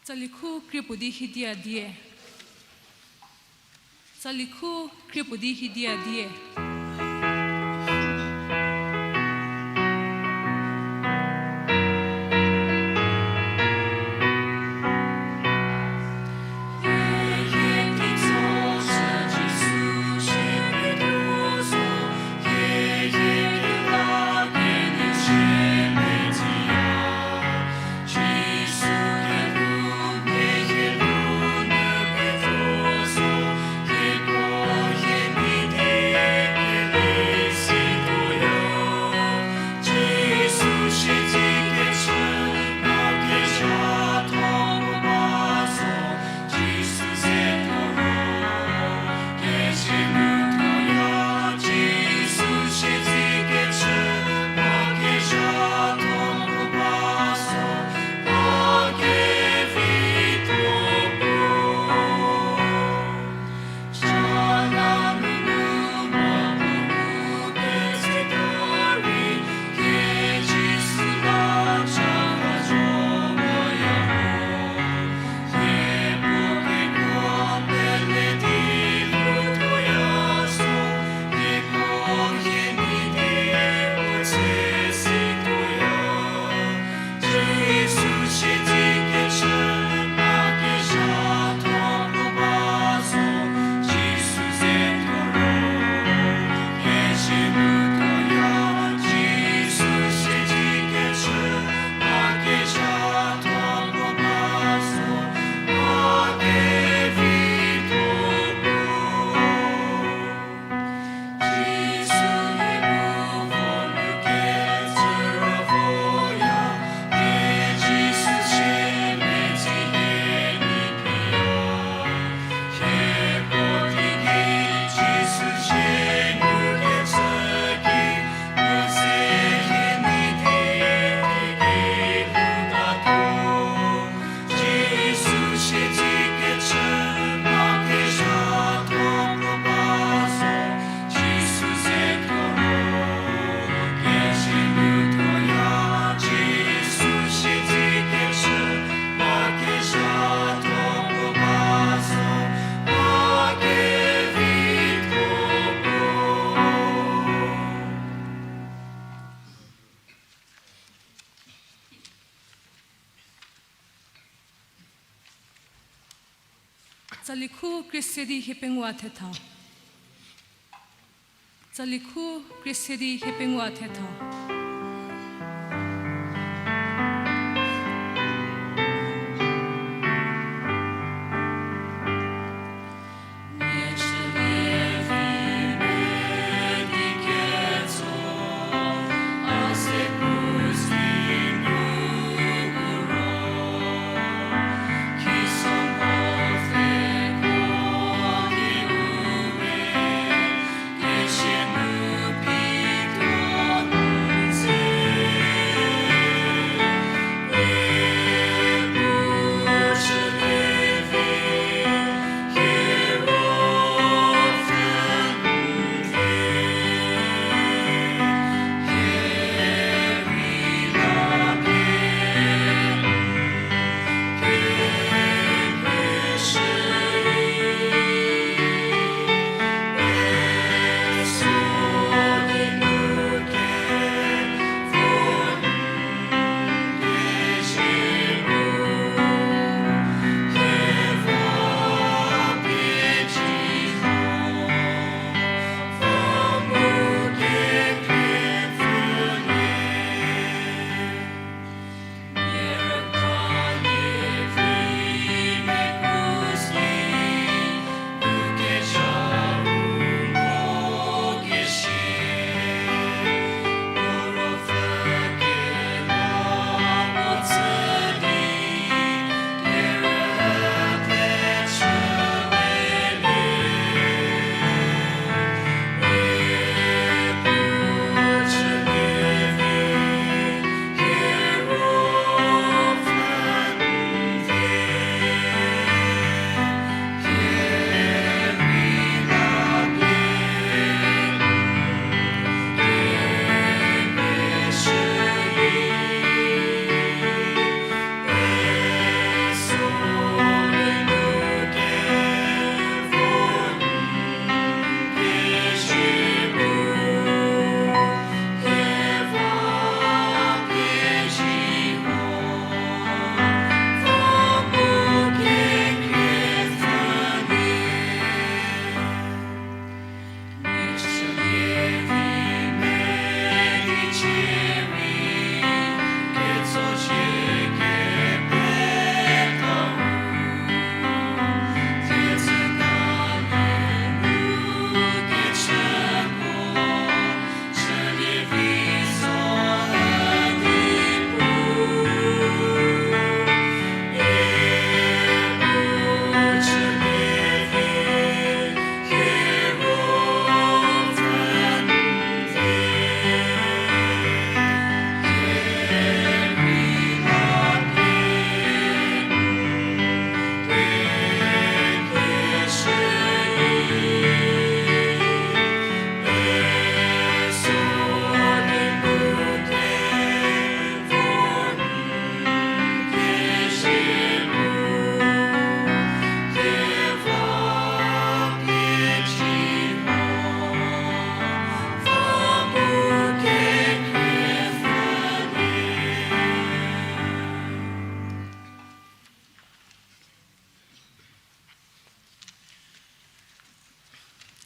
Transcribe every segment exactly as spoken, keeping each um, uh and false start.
Tsali khu krie puo di hidia die. Tsali khu krie puo di hidia die. Tsali khu krie se di hiepengou thetha. Tsali khu krie se di hiepengou thetha.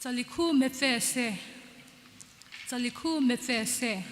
Tsali khu mepfü se. Tsali khu mepfü se.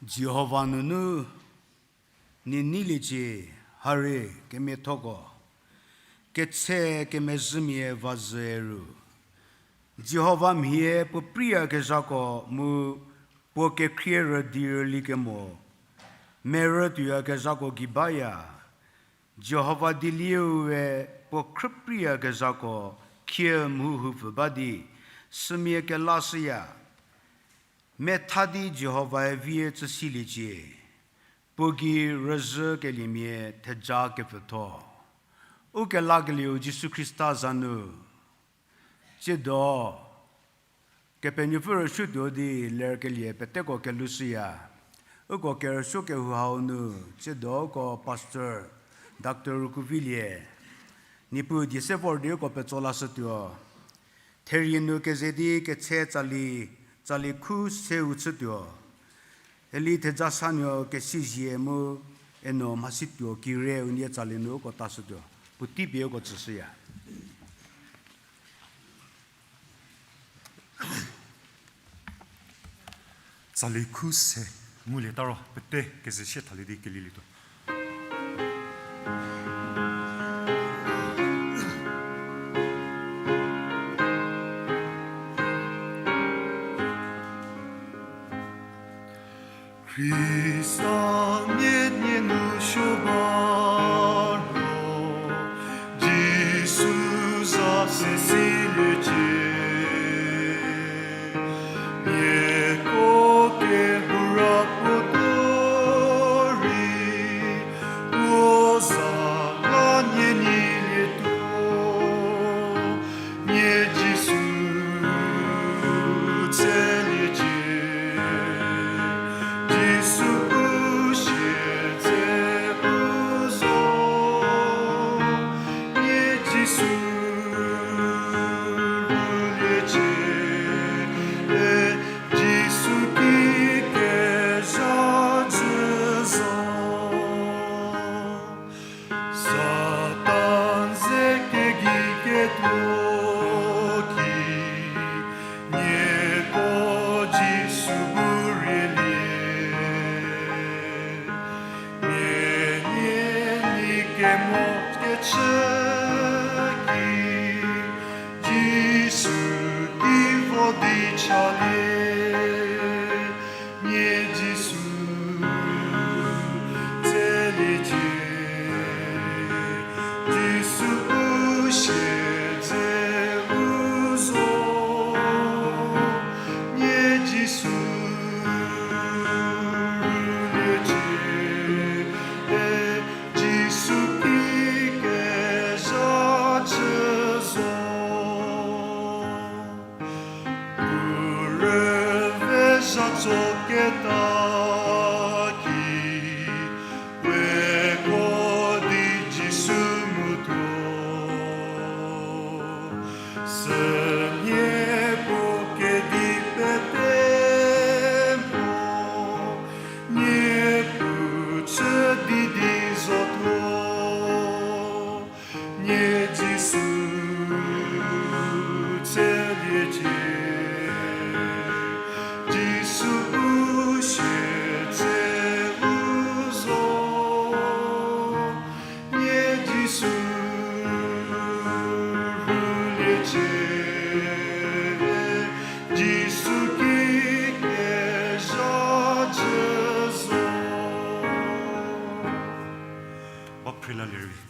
Jihova nunu nie neiliecie, harie kemiathoko, ketse kemezhümia va zhü ru. Jihova mhie puo preiyakezhako mu puo kekhrie rüdi rüli kemo, merü tuoyakezhako gei baya. Jihova dielieu we puo khrüpreiyakezhako khie mhohupfü ba di, sümia kelashüya. Metha di Jihovae vie chü siliecie, puo gei rüzhü keliemia theja kepfütho. Ukelakelieu Jisu Khrista za nu, tsiedo, Kepenuopfü rüsuotuo di lerkelie peteko kelushüya. Uko kerüsuo kehou hau nu, tsiedo uko Pastor Doctor Rukuvilie, Niepuu die se vor di uko petso lashütuo. Therie nu keze di ketse tsali, tsali khu seu chütuo. Eli theja sanuo kesizie mu eno mhasituo kire unie tsali nu uko tashütuo. Puotei pie uko tsüshüya. Tsali khu se ngulieta ro pete keze sie thalie di kelilietuo. Khrista nie nie nu suo ba ro, Jisu za se siliecie. Nieko kehou ra puo tuo rei, puo za la nie neilietuo. Nie Jisu tseliecie, Jisu bu siedze u zo. Nie Jisu rüliecie, e, Jisu ki kezha jü zo. Satan ze kegei ketuo ki, nieko Jisu bu rielie. Nie nie ni kemo kechü ki, Jisu ki vo di chalie. Nie Jisu tseliecie, Jisu bu siedze u zo. Nie Jisu rüliecie, e, Jisu ki kezha jü zo. Puo rüve zhatso keta ki, puoe ko di Jisu ngutuo. Sünie puo kedi pete mo, nie puo chü di di zotuo. Nie Jisu tseliecie, Jisu bu siedze u zo. Nie Jisu rüliecie, Jisu ki kezha jü zo. Ba phrilalie rei.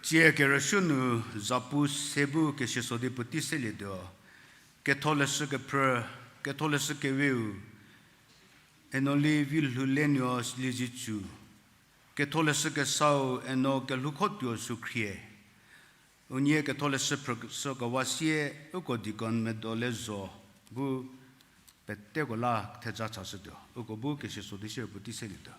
Tsie kerüsuo nu zapu se bu kesieso di puotei selietuo. Ketholeshü kephrü, ketholeshü keweu, eno li Vilhoulenuo Liezitsu. Ketholeshü kesau, eno Kelhoukhotuo Sukhrie. Unie ketholeshü phrü sükewa sie uko deacon medo le zo bu peteko la theja chashütuo. Uko bu kesieso di sie puotei selietuo.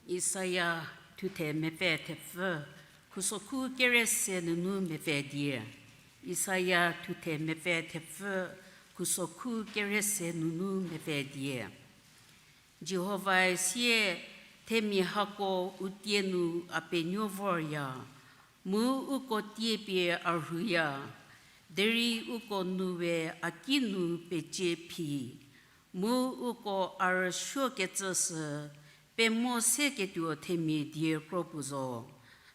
Isaia thuthe mepfü thepfü, khusokhu kere se nunu mepfü die. Isaia thuthe mepfü thepfü, Khusokhu kere se nunu mepfü die. Jihovae sie, themia hako u tie nu a penuo vorya, mu uko tie pie a rhuya, derei uko nou we a ki nu pecie phi, mu uko a rüsuokecü sü pemo seketuo themia die kro puo zo.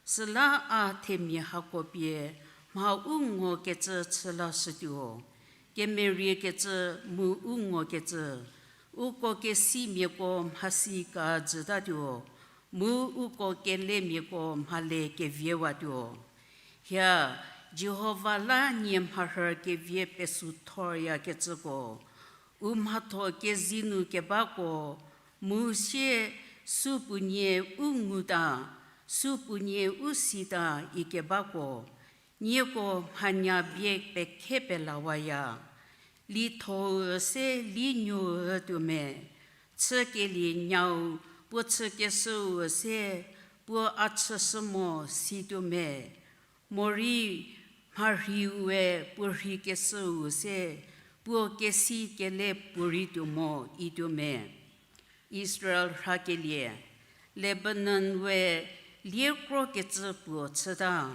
Süla a themia hako pie mha u ngokecü chü lashütuo, kemeriekecü mu u ngokecü, uko kesimiako mhasi ka jütatuo, mu uko kelemiako mhale keviewatuo. Hia, Jihova la nie mharhü kevie pesü thoryakecüko, u mhatho kezei nu kebako, mu sie supuonie u nguta, supuonie u sita ikebako, nieko mhanya bie pekhe pelawaya. Litho-u se linuo-u tuo me, chükelie nyau puo chükeshüu se puo a chüshü mo si tuo me, morei mharhiue puo rhikeshüu se puo kesi kele puorei tuo mo ituo me. Israel rhakelie, Lebanon we liekrokecü puo chüta,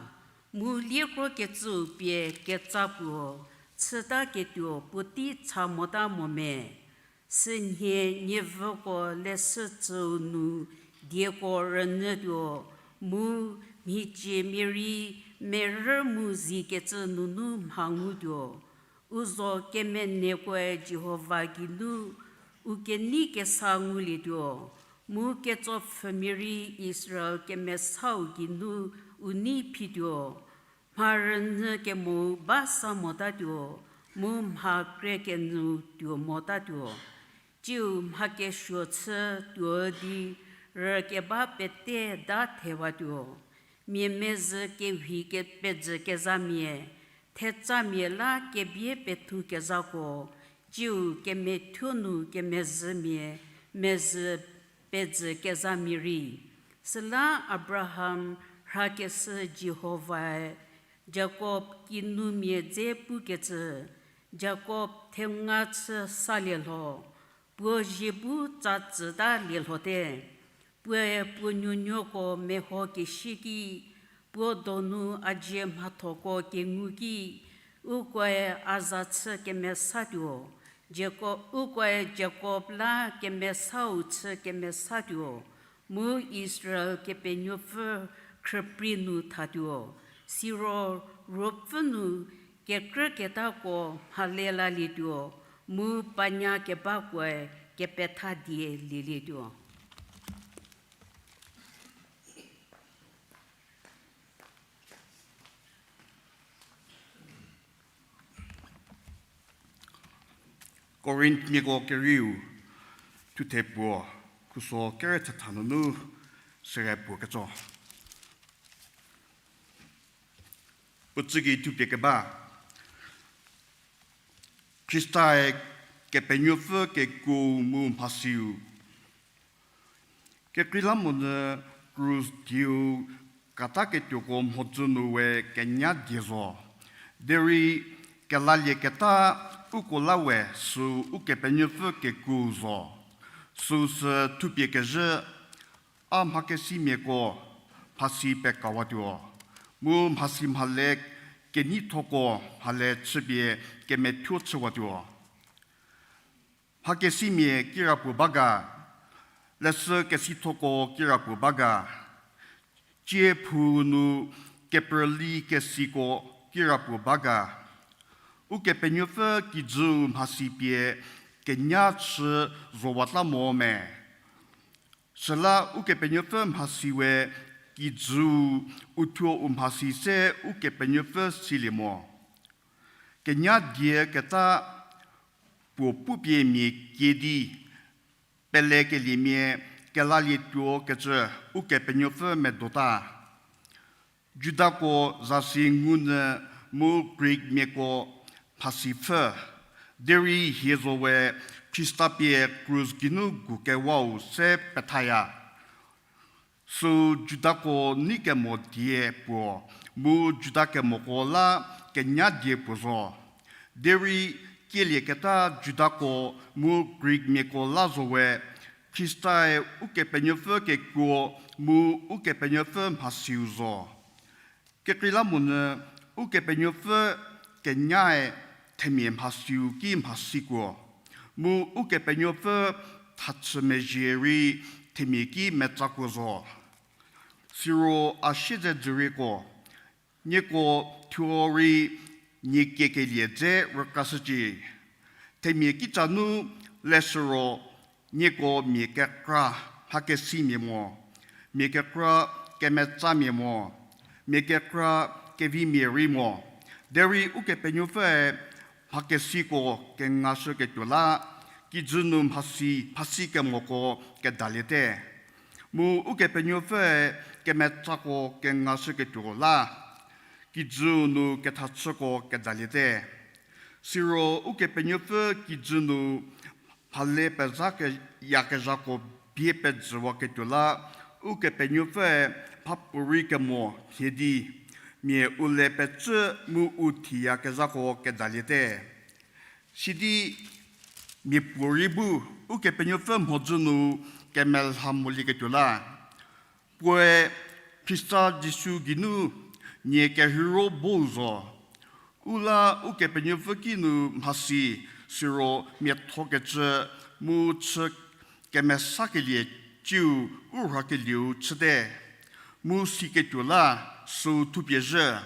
mu liekrokecüu pie ketsa puo chütaketuo puotei cha mota mo me. Sünhie nievüko leshü tsüu nu dieko rünyütuo, mu mhicie mierei merü mu zikecü nunu mha ngutuo. U zo kemenekoe Jihova geinu u kenei kesa ngulietuo, mu ketsopfhümia rei Israel kemesau geinu u nei phituo. Mha rünyü kemou ba sa motatuo, mu mha kre kenyü tuo motatuo. Tsiu mha kesuo chü tuo di rükeba pete da thewatuo. Mia mezhü kewhi ke-, pejü kezhamia, thecamia la kebie pethu kezhako, tsiu kemethuo nu kemezhümia mezhü pejü kezhamia rei. Süla Abraham rhakeshü Jihovae Jakob kinumia dze pukecü, Jakob thenga chü salie lho, puo zie bu tsa tsütalie lhote. Puoe puo nuonuoko mehokeshü ki, puo donu a dzie mhathoko kengu ki, ukoe a za chü kemesatuo, Jako-, ukoe Jakob la kemesau chü kemesatuo, mu Israel Kepenuopfü khrüprei nu thatuo. Siro ruopfü nu kekrüketako mhale lalietuo, mu panya kebakoe kepetha die lielietuo. Korinthmiako kerieu thuthe puo, khuso kere thetha nunu sere puo ketso. Puo tsügei thupie keba, Khristae Kepenuopfü kekuou mu mhasiu. Kekreilamonyü krus dieu kataketuoko mhodzü nu we kenya die zo. Derei kelalieketa uko la we süu Ukepenuopfü kekuou zo. Süu sü thupie kezhü, a mhakesimiako mhasi pekawatuo, mu mhasi mhale keneithoko mhale chüpie kemethuo chüwatuo. Mhakesimia kirapuo ba ga, leshü kesithoko kirapuo ba ga, tsie phou nu keprüli kesiko kirapuo ba ga, Ukepenuopfü kijüu mhasi pie kenya chü zowata mo me. Süla Ukepenuopfü mhasi we kijüu uthuo u mhasi se Ukepenuopfü silie mo. Kenya die keta puo pupie mia kie di pelekeliemia kelalietuo kecü Ukepenuopfü medota. Judako zasi ngunyü mu Greekmiako mhasi pfhü, derei hie zo we Khrista pie krus geinu gukewau se pethaya. Süu Judako nei kemo die puo, mu Juda kemoko la kenya die puo zo. Derei kielieketa Judako mu Greekmiako la zo we, Khristae Ukepenuopfü kekuo mu Ukepenuopfü mhasiu zo. Kekreilamonyü Ukepenuopfü kenyae themia mhasiu ki mhasikuo, mu Ukepenuopfü thachü mezhie rei themia ki metsakuo zo. Siro a siezedzürieko, nieko thuo rei nie kiekelie dze rükrashücie. Themia kitsa nu leshü ro nieko mia kekra mhakesimia mo, mia kekra kemetsamia mo, mia kekra kevimia rei mo. Derei Ukepenuopfüe mhakesiko kengashüketuo la, kijü nu mhasi, mhasi kemoko kedaliete. Mu Ukepenuopfüe kemetsako kengashüketuo la, kijü nu kethachüko kedaliete. Siro Ukepenuopfü kijü nu mhale pezha ke-, yakezhako bie pejüwaketuo la, Ukepenuopfüe mhapuorei kemo mhie di, mia u le pecü mu u thiyakezhako kedaliete. Sidi mia puorei bu Ukepenuopfü mhodzü nu kemelha molieketuo la, puoe Khrista Jisu geinu nie kerheiro bou zo. U la Ukepenuopfü kinu mhasi, siro miathokecü mu chü kemesakelie ciu u rhakelieu chüte. Mu siketuo la süu thupie zhü.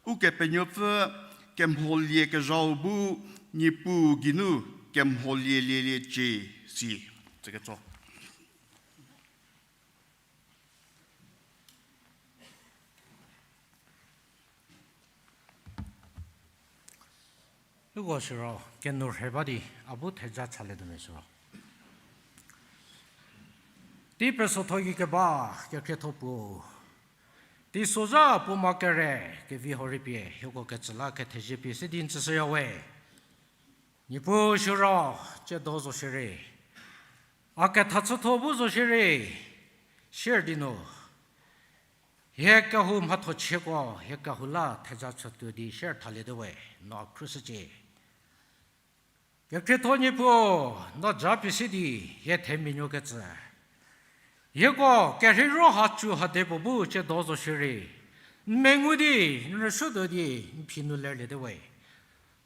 Ukepenuopfü kemholie kezhau bu Niepuu geinu kemholielieliecie, si. Tsüketso. Uko siro kenu rhe ba di, a bu theja chalietuo me siro. Tei pesotho ki keba, kekhrietho puo. Teisozha puo ma kere, kevi hau rei pie, hieko ketsü la kethezie pie se di n tsüshüya we. Niepuu siro, tsiedo zo shierei. A kethachütho bu zo shierei. Sier di nu. Hie kehou mhathochieko, hie kehou la theja chütuo di sier thalietuo we, no a khrushücie. Kekhrietho Niepuu, no japie se di, hie themia nuokecü. Hieko kerheiro ha cü hade puo bu tsiedo zo shierei. N mengu di, n rüsuotuo di, n phi nu lerlietuo we.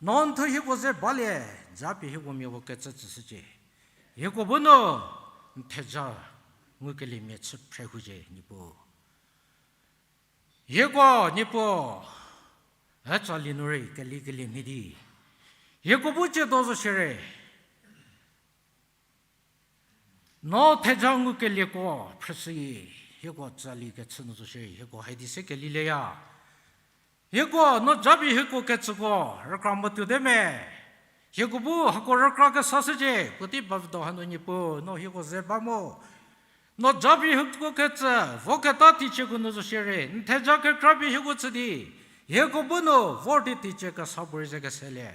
No n thuo hieko ze balie, japie hieko mia puo kecü tsüshücie. Hieko bu nu, n theja ngukeliemia chü phre hucie, Niepuu. Hieko, Niepuu, a tsali nu rei kelikelie mhie di. Hieko bu tsiedo zo shierei. No theja ngukelieko phrüshüi, hieko tsali kechü nu zo shierei, hieko hai di se kelilieya. Hieko, no japie hieko kecüko rükra motuote me. Hieko bu hako rükra kesashücie, puotei bavüdo hanu Niepuu, no hieko ze ba mo. No japie hieko kecü, voketa teicieko nu zo shierei, n theja kekra pie hieko tsü di. Hieko bu nu, vor di teicie kesa puorei ze keselie.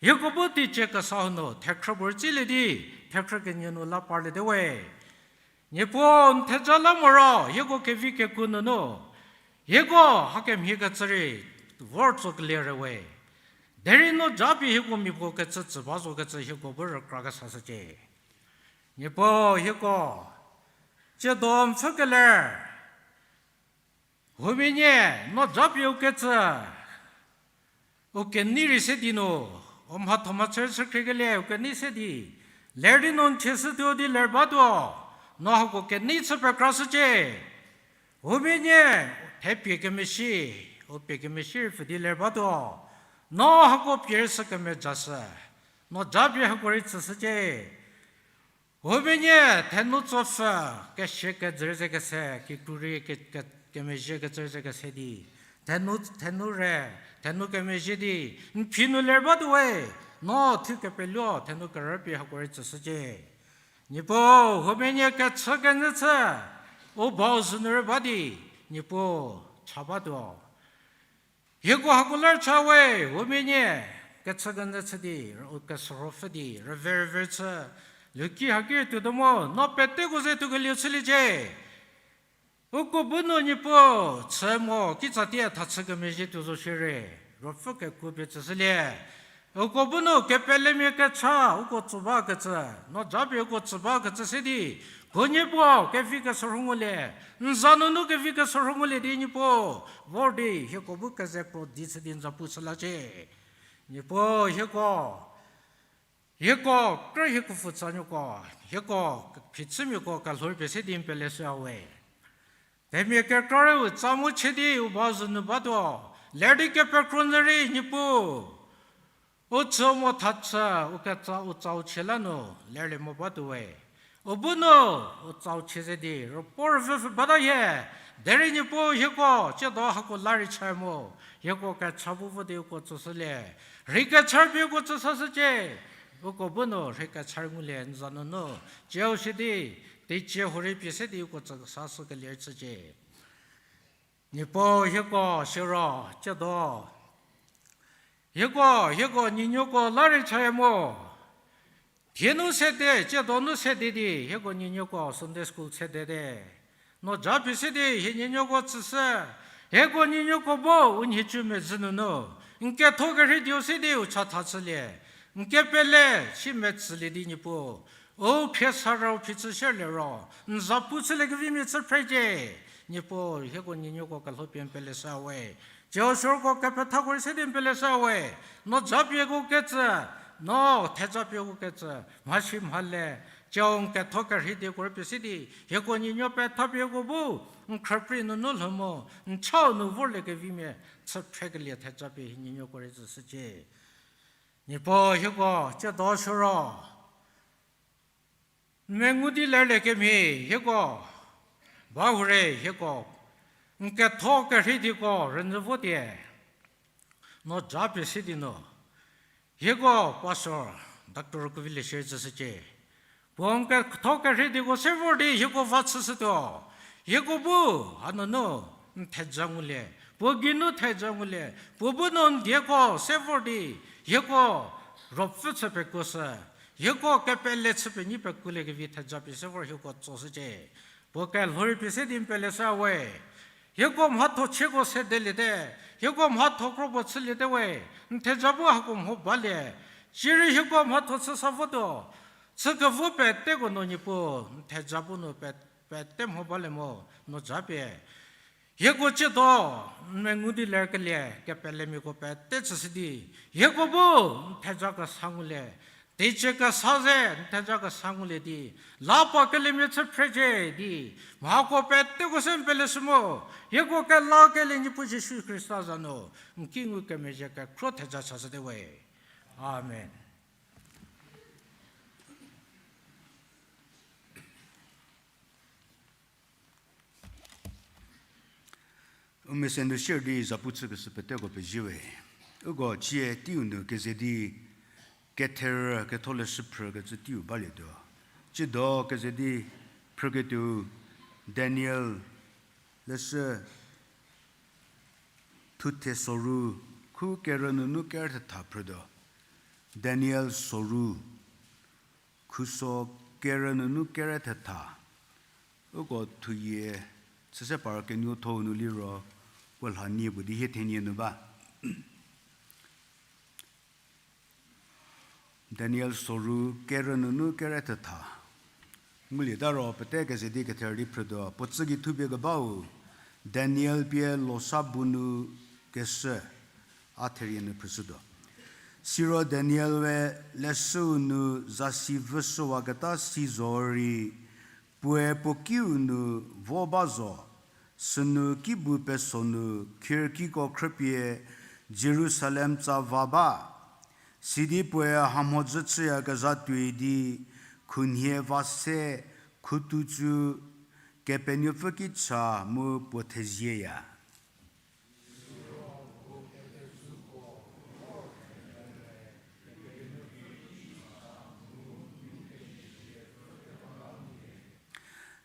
Hieko bu teicie kesa hanu, thekhrü puorei tsilie di, thekhrü kenie nu la parlietuo we. Niepuu n theja la moro, hieko kevi kekuo nunu. Hieko hakemhie kecü rei, vor tsokelie re we. Derei no japie hieko miapuo kecü tsü ba zo kecü hieko bu rükra kesashücie. Niepuu hieko, tsiedo n pfhü keler. Huomia nie, no japie u kecü. U kenei rei se di nu, u mhatho mhachü chükhriekelie u kenei se di. Ler di nu n thieshütuo di ler batuo, no hako kenei chü pekrashücie. Huomia nie, thepie kemesi, u pie kemesi rei pfü di ler batuo. No hako pie rei sü kemejashü. No japie hako rei tsüshücie. Huomia nie, thenu tsopfü, kesie kejü rei ze kese, kikru rei ke, ke, kemezhie kecü rei ze kese di. Thenu, thenu re, thenu kemezhie di, n phi nu ler batuo we, no thu kepeluo, thenu kerüpie hako rei tsüshücie. Niepuu, huomia nie kechü kenyü chü, u bau zhü nu rei ba di, Niepuu, cha batuo. Hieko hako ler cha we, huomia nie, kechü kenyü chü di, u kesüro pfü di, rüve rüve chü, luki haki tuotuo mo, no peteko ze tuokelieu chüliecie. Uko bu nu Niepuu, chü mo, kitsatie thachü kemezhie tuo zo shierei, ruopfü kekuo pie tsüshülie. Uko bu nu kepelemia kecha uko tsü bakecü, no japie uko tsü bakecü se di, khunhie puo kevi keshürho ngulie, n za nunu kevi keshürho ngulie di Niepuu, vor di hieko bu keze kro di chü di n za pu chü lacie. Niepuu hieko, hieko krü hieko pfutsanuoko, hieko phichümiako kelhou pie se di n peleshüya we. Themia kekra rei u tsa mu chie di u ba zhü nu batuo, ler di kepekro nyü rei Niepuu, u tsü mo tha chü, u ketsa u tsau chie la nu lerlie mo batuo we. U bu nu u tsau chie ze di rüpuo rüvüpfü bata hie, derei Niepuu hieko tsiedo hako la rei cha mo, hieko kecha bu vo di uko tsüshülie, rhei kecha pie uko tsüsashücie, uko bu nu rhei kecha ngulie n za nunu, tsieu shi di, teicie hurei pie se di uko tsü kesashükelie chücie. Niepuu hieko siro, tsiedo hieko, hieko nuonuoko la rei chaya mo. Thie nu sede, tsiedo nu sede di hieko nuonuoko Sunday school sedete. No japie se di hie nuonuoko tsüshü, hieko nuonuoko bu u nhicu mezhü nunu, n ketho kerhei dieu se di u chatha chülie, n kepele si metsülie di Niepuu, u phie sarau phichü shierlie ro, n za pu chüliekevimia chü phrecie. Niepuu hieko nuonuoko kelhou pie n peleshüya we. Tsieu siroko kepethako rei se di n peleshüya we. No japieko ketsü, no thejapieko ketsü mhasi mhale, tsieu n ketho kerhei dieko rei pie se di hieko nuonuo pethapieko bu n khrüprei nunu lhou mo, n chau nu vorliekevimia chü phrekelie thejapie hie nuonuoko rei tsüshücie. Niepuu hieko tsiedo siro, n mengu di lerlie kemhie hieko, ba hurei hieko, n ketho kerhei dieko rünyü votie, no japie se di nu, hieko pastor, doctor Kuvilie shie tsüshücie. Puo n ketho kerhei dieko se vor di hieko va chüshütuo. Hieko bu hanunu n theja ngulie, puo geinu theja ngulie, puo bu nu n dieko se vor di hieko ruopfü chü pekuoshü, hieko kepele chü penyi pekuoliekevi thejapie se vor hieko tsoshücie. Puo kelhou rei pie se di n peleshüya we. Hieko mhatho chieko sedeliete, hieko mhatho kro puo chüliete we, n theja bu hako mho balie, sirei hieko mhatho chü sa votuo, chükevo peteko nu Niepuu n theja bu nu pe-, pete mho balie mo, no japie hieko tsiedo n mengu di lerkelie kepelemiako pete chüshü di, hieko bu n theja kesa ngulie, teicie kesa ze n theja kesa ngulie di, la pa kelemia chü phrecie di, mhako peteko se n peleshü mu, hieko kelakelie Niepuu Jisu Khrista za nu n ki ngukemezhie kekhro theja chashüte we. Amen. U mese nu share di zapu chükeshü peteko pezie we. Uko cie teiu nu keze di ketherü ketholeshü phrükecü teiu balietuo. Tsiedo keze di phrüketuou Daniel leshü thuthe soru khu kerü nunu kerü thetha phrütuo. Daniel soru khuso kerü nunu kerü thetha. Uko thuyie chüse par kenuotho-u nu liro puo lha nie puo di hie thenie nu ba. Daniel soru kerü nunu kerü thetha. Ngulieta ro pete keze di ketherü di phrütuo, puo tsügei thupie kebau Daniel pie losa bu nu keshü a therie nu phrüshütuo. Siro Daniel we leshüu nu zasi vüshüwaketa si zorei, puoe puo kiu nu vo ba zo, sünu kibu peso nu khirkiko khrüpie Jerusalem tsa va ba. Sidi puoe hamhodzü chüyakezha tuoi di khunhie va se khutucü Kepenuopfü ki cha mu puo thezieya.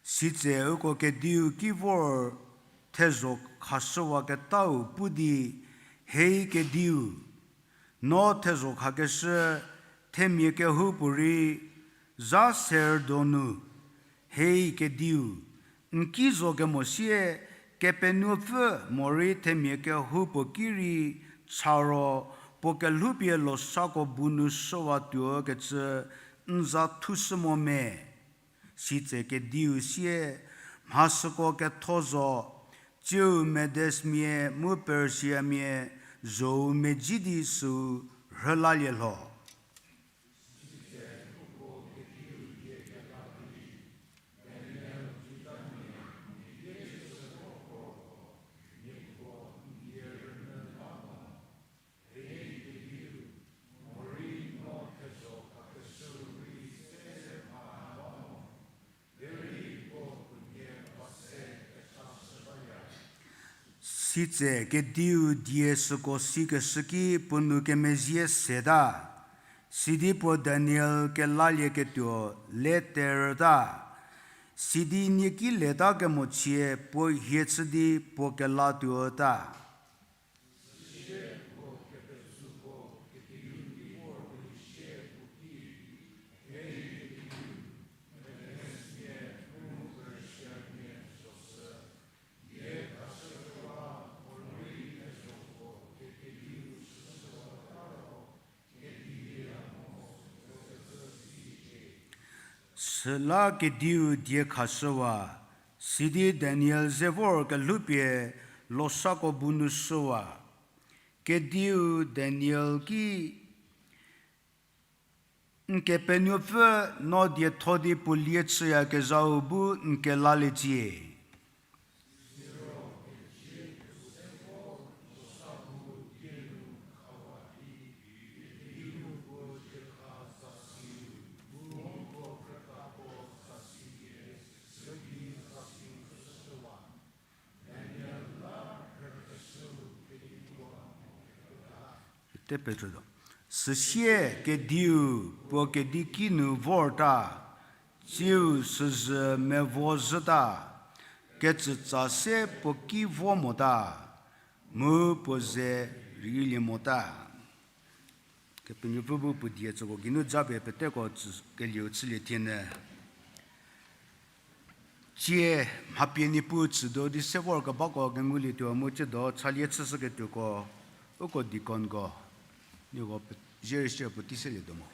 Sitse uko kediu ki vor thezho khashüwaketau pu di, hei kediu, no thezho khakeshü themia kehoupuorei zha ser donu, hei kediu, n ki zo kemo sie Kepenuopfü morei themia kehoupuo ki rei cha ro puo kelhoupie losako bu nu shüwa tuokecü n za thushü mo me? Sitse kediu sie, mha süko ketho zo, tsiu Medesmia mu Persiamia zhou medzi di süu rhülalie lho. Sitse kediu die süko sikeshü ki puo nou kemezie seta, sidi puo Daniel kelalieketuo le terüta, sidi nieki leta kemochie puo hie chü di puo kelatuota. Süla kediu die khashüwa, sidi Daniel ze vor kelhoupie losako bu nu shüwa. Kediu Daniel ki, N Kepenuopfü, no dietho di puo lie chüyakezhau bu n kelalie cie. Süsie kediu puo kedi ki nu vorta, tsiu süzhü mevo zhüta, kecütsa se puo ki vo mota, mu puo ze reilie mota. Kepenuopfü bu puo die tsüko geinu japie peteko tsü kelieu chülie thienyü. Tsie mhapie Niepuu tsüdo di se vorkebako kengulietuo mu tsiedo chalie chüshüketuoko, uko deaconko, nieko pe-, zieresie puotei selietuo mo.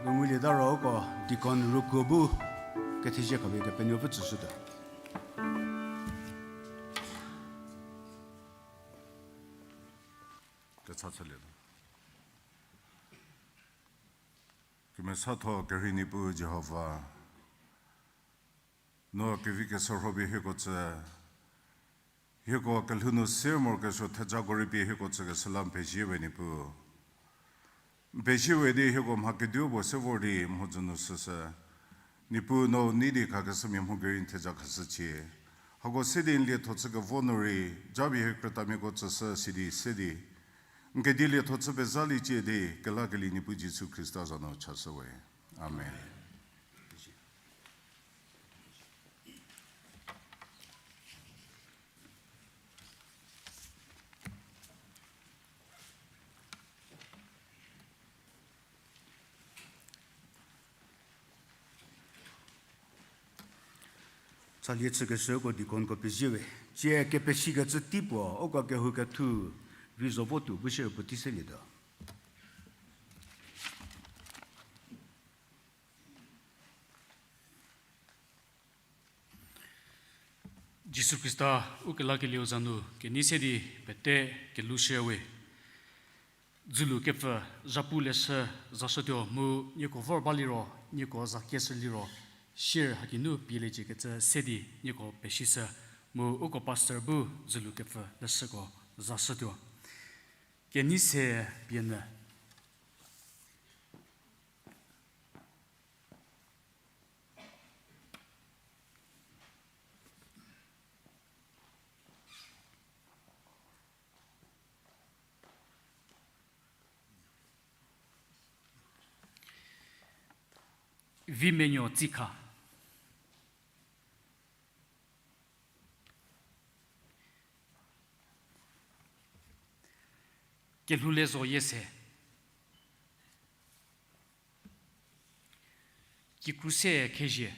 Ngulieta ro uko deacon Rukuo bu kethezie khapie Kepenuopfü tsüshütuo. Kecha chülietuo. Kemesatho kerhei Niepuu Jihova, no kevi kesorho pie hieko tsü, hieko kelhou nu se morokesuo thejako rei pie hieko tsükeshü la n pezie we Niepuu. N pezie we di hieko mha kediu puo se vor di mhodzü nu süshü. Niepuu no nei di khakeshümia mho gei rei n theja khashücie. Hako se di n lietho chü kevo nu rei, japie hie krütamiako tsüshü sidi se di n kedi lietho chü pezaliecie di, kelakelie Niepuu Jisu Khrista za nu chashü we. Amen. Chalie chükeshü uko deaconko pezie we. Tsie kepesikecü tei puo uko kehou kethu vi zo votuo bu shie puotei selietuo. Jisu Khrista, ukelakelieu za nu kenei se di pete kelhou shüya we. Dzülu kepfü zhapu leshü zashütuo mu nieko vor baliro, nieko za kieshü liro, share haki nu pieliecie kecü se di nieko pesishü, mu uko pastor bu dzülu kepfü leshüko zashütuo. Kenei se pie nyü. Vimenuo Tsikha. Kelhou le zo yie se. Kikru se khezhie.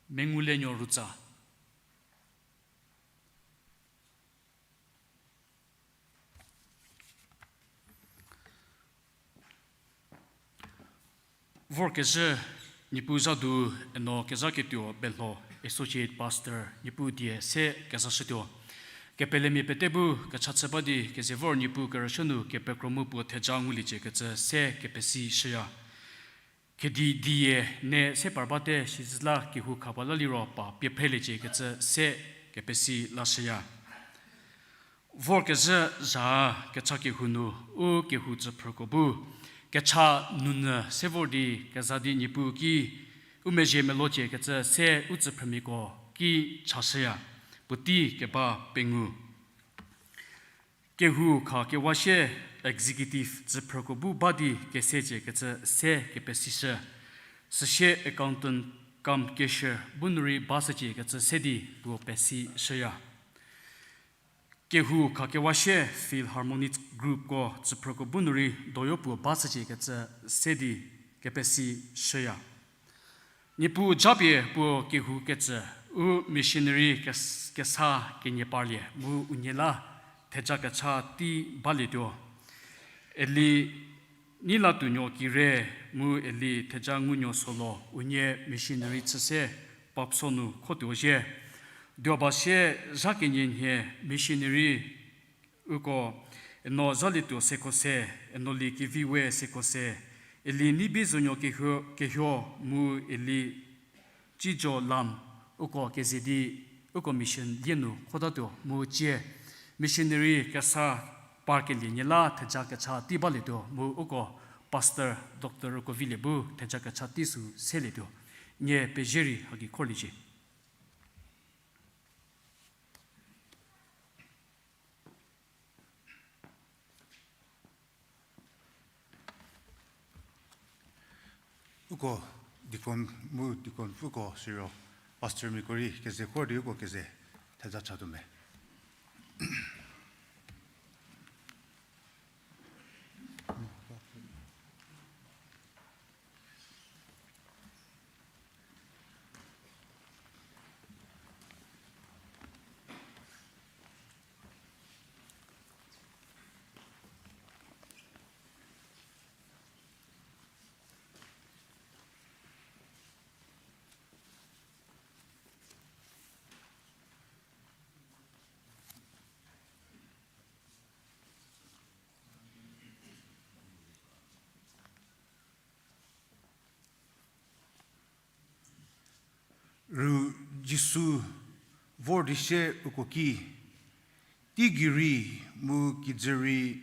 Mengulenuo Rutsa. Vorkezhü Niepuu zha du, eno kezhaketuo Belho, Associate Pastor, Niepuu die se kezashütuo. Kepelemia pete bu kecha chü ba di keze vor Niepuu kerüshü nu kepekro mu puo theja nguliecie kecü se kepesi shüya. Kedi die ne se par bate sizüla kehou kha ba la liro pa pie phreliecie kecü se kepesi lashüya. Vorkezhü zha kecha kehou nu u kehou tsüphrüko bu kecha nunyü se vor di keza di Niepuu ki u mezhie melocie kecü se u tsüphrümiako ki chashüya, puotei keba pengou. Kehou kha kewa sie executive tsüphrüko bu ba di kesecie kecü se kepesishü. Süsie accountant cum cashier bu nu rei ba shücie kecü se di puo pesi shüya. Kehou kha kewa sie Philharmonic groupko tsüphrüko bu nu rei doyo puo ba shücie kecü se di kepesi shüya. Niepuu japie puo kehou ketsü u missionary kes-, kesa kenie parlie mu unie la theja kecha tei balietuo. Eli Neilatuonuo Kire mu Eli Thejangunuo Solo unie missionary chü se Pakso nu khotuo zhie. Duoba sie zha kenie nhie missionary uko eno zhalietuo seko se, eno lie kevi we seko se, Eli Neibiezonuo Kehuo, Kehuo mu Eli Cijo Lam uko keze di uko mission lie nu khotatuo mu cie missionary kesa parkelie nie la theja kecha tei balietuo mu uko pastor Doctor Rukovilie bu theja kecha tei sü selietuo. Nie pezie rei haki khorliecie. Uko deacon mu deaconpfüko siro pastormiako rei keze khor di uko keze theja chatuo me. Ru Jisu vor di sie uko ki, teigei rei mu kijü rei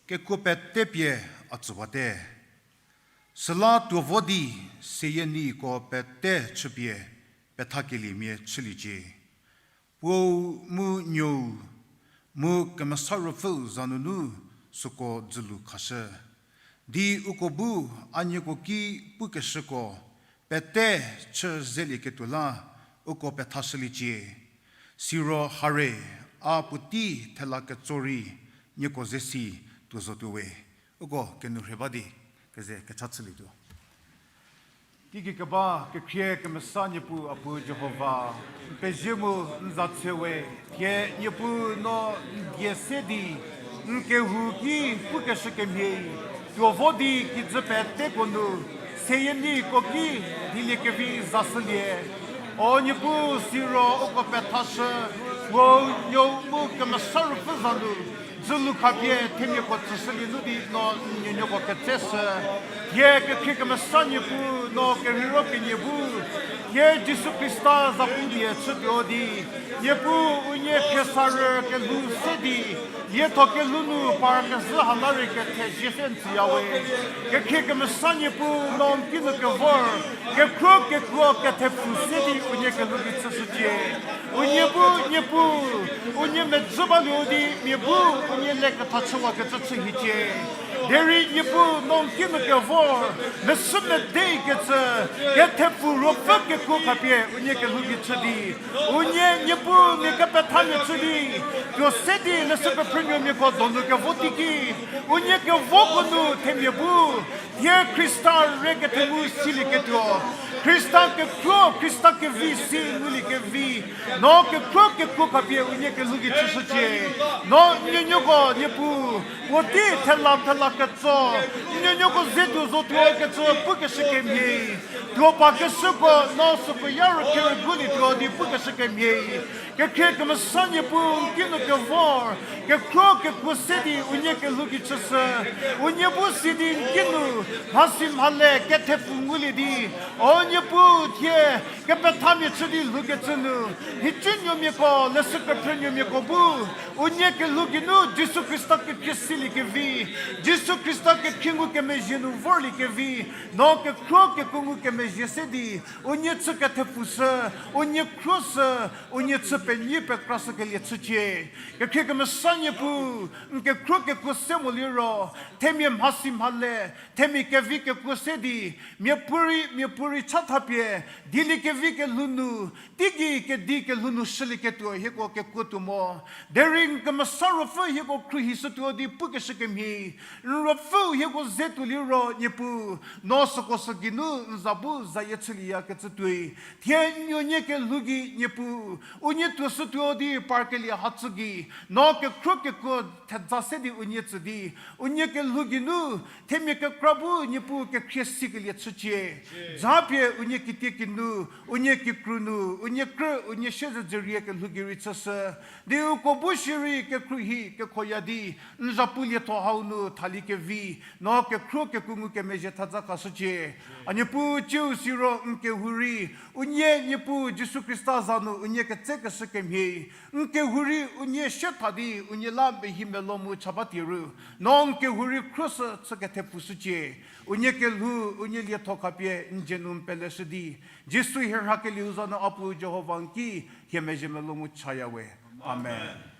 kekuo pete pie a tsüwate. Süla tuo vo di seyieniko pete chüpie pethakeliemia chüliecie. Puou mu Nuou mu Kemesa Ruopfüu za nunu süko dzülu khashü. Di uko bu a nieko ki pukeshüko pete chü zelieketuo la uko pethashüliecie. Siro hare a puotei thela ketso rei nieko ze si tuo zotuo we. Uko kenourhei ba di keze kecha chülietuo. Teigei keba kekhrie kemesa Niepuu a Puu Jihova, n pezie mu n za tse we, thie Niepuu no n die se di, n kehou ki pukeshü kemhie, tuo vo di kijü peteko nu, seyieniko ki dieliekevi zashülie. O Niepuu siro uko pethashü, Puou, Nuou mu Kemesa Ruopfü za nu, dzülu khapie themiako tsüshülie nu di no n nuonuoko ketseshü. Thie kekhrie kemesa Niepuu no kerheiro kenie bu, thie Jisu Khrista zapu die chütuo di, Niepuu unie khriesarü kelhou se di, lietho kelhou nu par kezhü hana rei kethezie se n tsüya we. Kekhrie kemesa Niepuu no n kinu kevor, kekhruo kekuo kethepfu se di unie kelhou gei chüshücie. Unie bu Niepuu, unie medzü baluo di mia bu unie le kethachüwakecü chü hiecie. Derei Niepuu no n kinu kevor, mesü medei kecü, kethepfu ruopfü kekuo khapie unie kelhou gei chü di, unie Niepuu mia kepethamia chü di, tuo se di leshü kephrünuomiako donu kevo teiki, unie kevoko nu themia bu, thie Khrista re kethengu silieketuo, Khrista kekhruo, Khrista kevi si nguliekevi, no kekhruo kekuo khapie unie kelhou gei chüshücie. No n nuonuoko Niepuu, puotei thela thela ketso, n nuonuoko ze tuo zotuo kecü pukeshü kemhie, tuo pa keshüko no süko ya ro kerügulietuo di pukeshü kemhie. Kekhrie kemesa Niepuu n kinu kevor, kekhruo kekuo se di unie kelhou gei chüshü, unie bu si di n kinu, mhasi mhale kethepfu ngulie di, o Niepuu thie, kepethamia chü di lhoukecü nu, nhicunuomiako, leshü kephrünuomiako bu, unie kelhou geinu Jisu Khrista kekhrie siliekevi, Jisu Khrista kekhrie ngukemezhie nu vorliekevi, no kekhruo kekuo ngukemezhie se di, unie chü kethepfushü, unie khruoshü, unie chü penyi pekrashükelie chücie. Kekhrie kemesa Niepuu, n kekhruo kekuo se mo liro, themia mhasi mhale, themia kevi kekuo se di, miapuorei, miapuorei chathapie, dieliekevi kelhou nu, teigei kedi kelhou nu shülieketuo hieko kekuo tuo mo. Derei n kemesa ruopfü hieko khruohishütuo di pukeshü kemhie, n ruopfüu hieko ze tuo liro Niepuu, no süko sü geinu n za bu zayie chülieyakecü tuoi. Thie n nuonie kelhou gei Niepuu, unie tuoshütuo di parkelie hatsü gei, no kekhruo kekuo thedza se di unie tsü di, unie kelhou geinu, themia kekra bu Niepuu kekhrie sikelie chücie. Japie unie kitiekinu, unie kikru nu, unie krü, unie siezedzürie kelhou gei rei chüshü. Di uko bu shierei kekhruohi kekhoya di, n zapu lietho hau nu thaliekevi, no kekhruo kekuo ngukemezhie thedza khashücie. A Niepuu ciu siro n kehou rei, unie Niepuu Jisu Khrista za nu unie ketsekeshü kemhie, n kehou rei unie sietha di unie la mehi melo mu cha ba tie ru, no n kehou rei khruoshü chü kethepfushücie. Unie kelhou, unie lietho khapie n dzie nu n peleshü di, Jisu hie rhakelieu za nu a Puu Jihova n ki hie mezhie melo mu chaya we. Amen.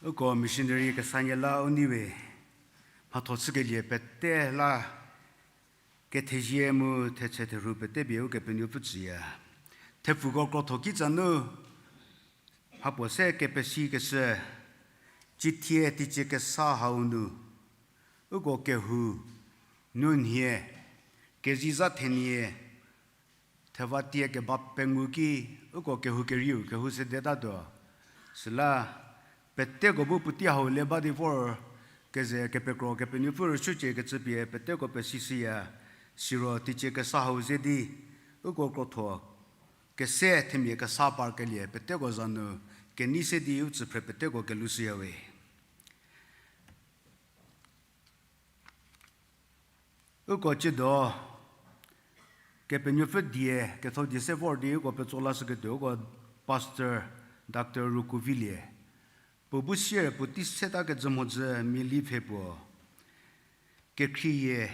Uko missionary kesanie la u nei we, mhatho chükelie pete la kethezie mu thetse therhu pete pie Ukepenuopfü tsüya. Thepfuko krotho kitsa nu, mhapuo se kepesikeshü, cithie teicie kesa hau nu, uko kehou, nunhie, kezei za thenie, thevatie keba pengou ki, uko kehou kerieu, kehou sedetatuo. Süla, peteko bu puotei hau le ba di vor, keze kepekro Kepenuopfü rüsuocie kecü pie peteko pesishüya, siro teicie kesa hau ze di, uko krotho, kese themia kesa parkelie peteko za nu, kenei se di u tsüphre peteko kelushüya we. Uko tsiedo, Kepenuopfü die, ketho die se vor di uko petso lashüketuo, uko Pastor Doctor Rukuvilie. Puo bu sier puotei seta kejü mhodzü mia li pfhe puo. Kekhrieyie,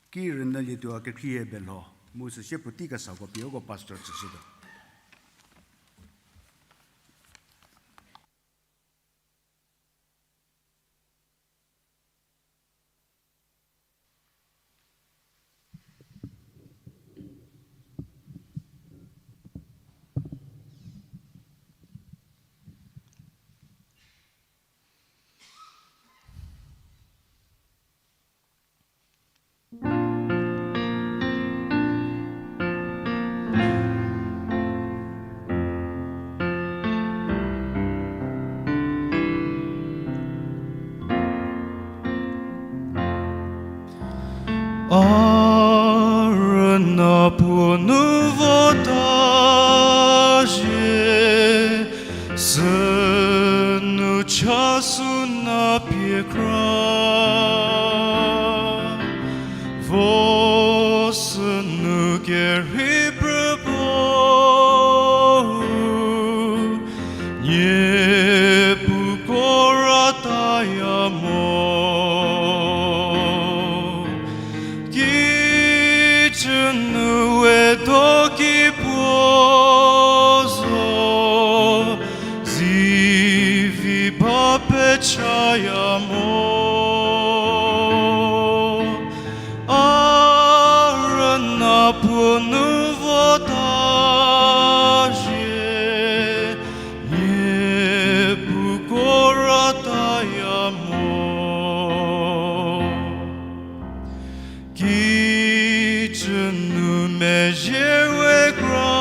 ki rünyülietuo kekhrieyie belho. Mu süsie puotei kesako pie uko Pastor tsüshütuo. A rüna puo nu vota zhie, sünu cha suna pie kra, vo sünu kerhei prü puo, Niepuu ko rataya mo. Kicü nu we do ki puo zo, zivi ba pechaya mo. A rüna puo nu vota zhie, Niepuu ko rataya mo. Kicü nu mezhie we kra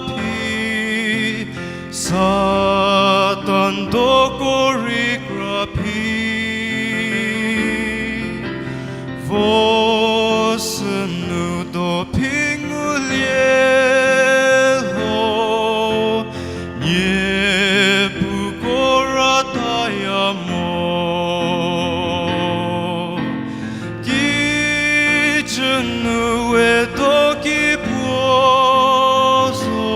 phi, Satan doko rei kra phi, vo sünu do phi ngulie lho, Niepuu ko rataya mo. Kicü nu we do ki puo zo,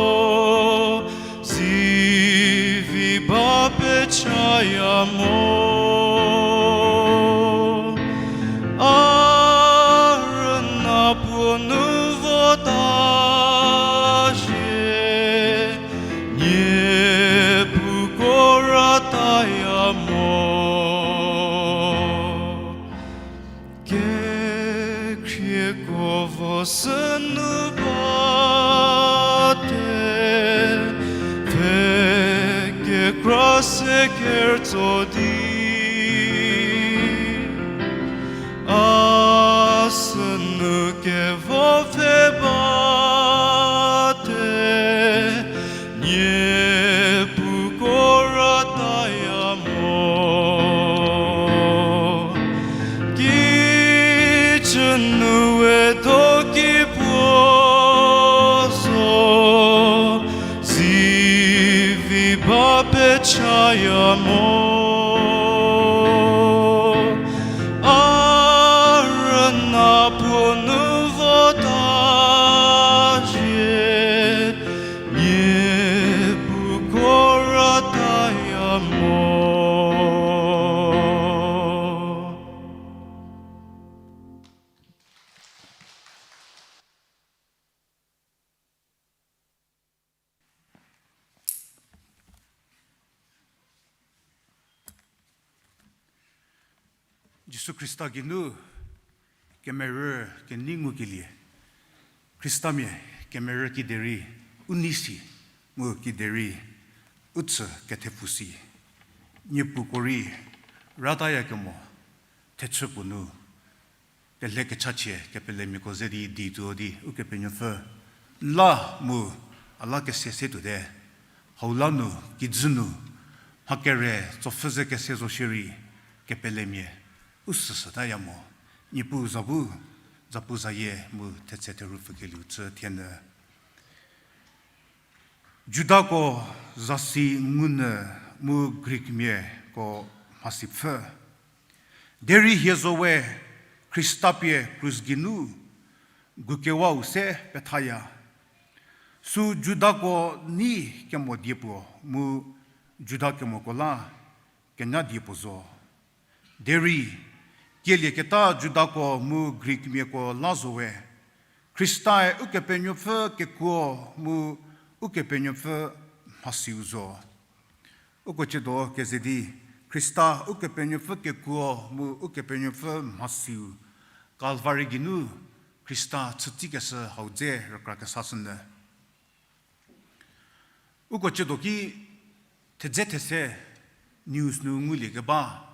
zivi ba pechaya mo. A rüna puo nu vota zhie, Niepuu ko rataya mo. Kekhrieko vo sünu bate, pfhe kekra se kertso di, a sünu kevo pfhe bate, Niepuu ko rataya mo. Kicü nu we do ki puo zo, zivi ba pechaya mo. A rüna puo nu vota zhie, Niepuu ko rataya mo. Jisu Khrista geinu kemerü kenei ngukelie, Khristamia kemerü kiderei u nei si mu kiderei u tsü kethepfu si, niepuko rei rataya kemo thechü puo nu kelhe kechachie kepelemiako ze di di tuo di Ukepenuopfü n la mu a la kese se tuote. Hau la nu, kijü nu, mha kere tsopfü ze kese zo shierei, kepelemia u süsütaya mo. Niepuu za bu, zapuzayie mu thetse therupfükelieu chü thienyü. Judako zasi ngunyü mu Greekmiako mhasi pfhü. Derei hie zo we Khrista pie krus geinu gukewau se pethaya. Sü Judako nei kemo die puo mu Juda kemoko la kenya die puo zo. Derei, kielieketa Judako mu Greekmiako la zo we, Khristae Ukepenuopfü kekuo mu Ukepenuopfü mhasiu zo. Uko ciedo keze di, Khrista Ukepenuopfü kekuo mu Ukepenuopfü mhasiu, Kalvari geinu Khrista chütsikeshü hau dze rükra kesashünyü. Uko ciedo ki thedze these news nu ngulie keba,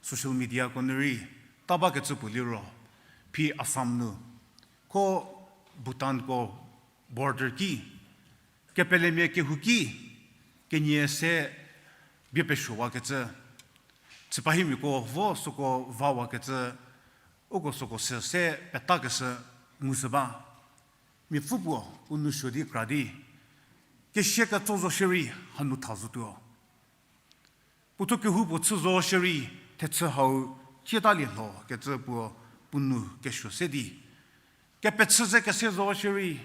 social mediako nu rei ta bakecü puo liro, phi Assam nu, ko Bhutanko border ki, kepelemia kehouki, kenie se bie pesuowakecü, chüpahimiako vo süko vawakecü, uko süko se se petakeshü ngushü ba. Miapfü puo u nou suo di kra di, kesia ketso zo shierei hanu tha zotuo. Puothuo kehoupuo chü zo shierei thechü hau cietalie lho kecü puo puo nou kesuo se di, kepechü ze kese zo shierei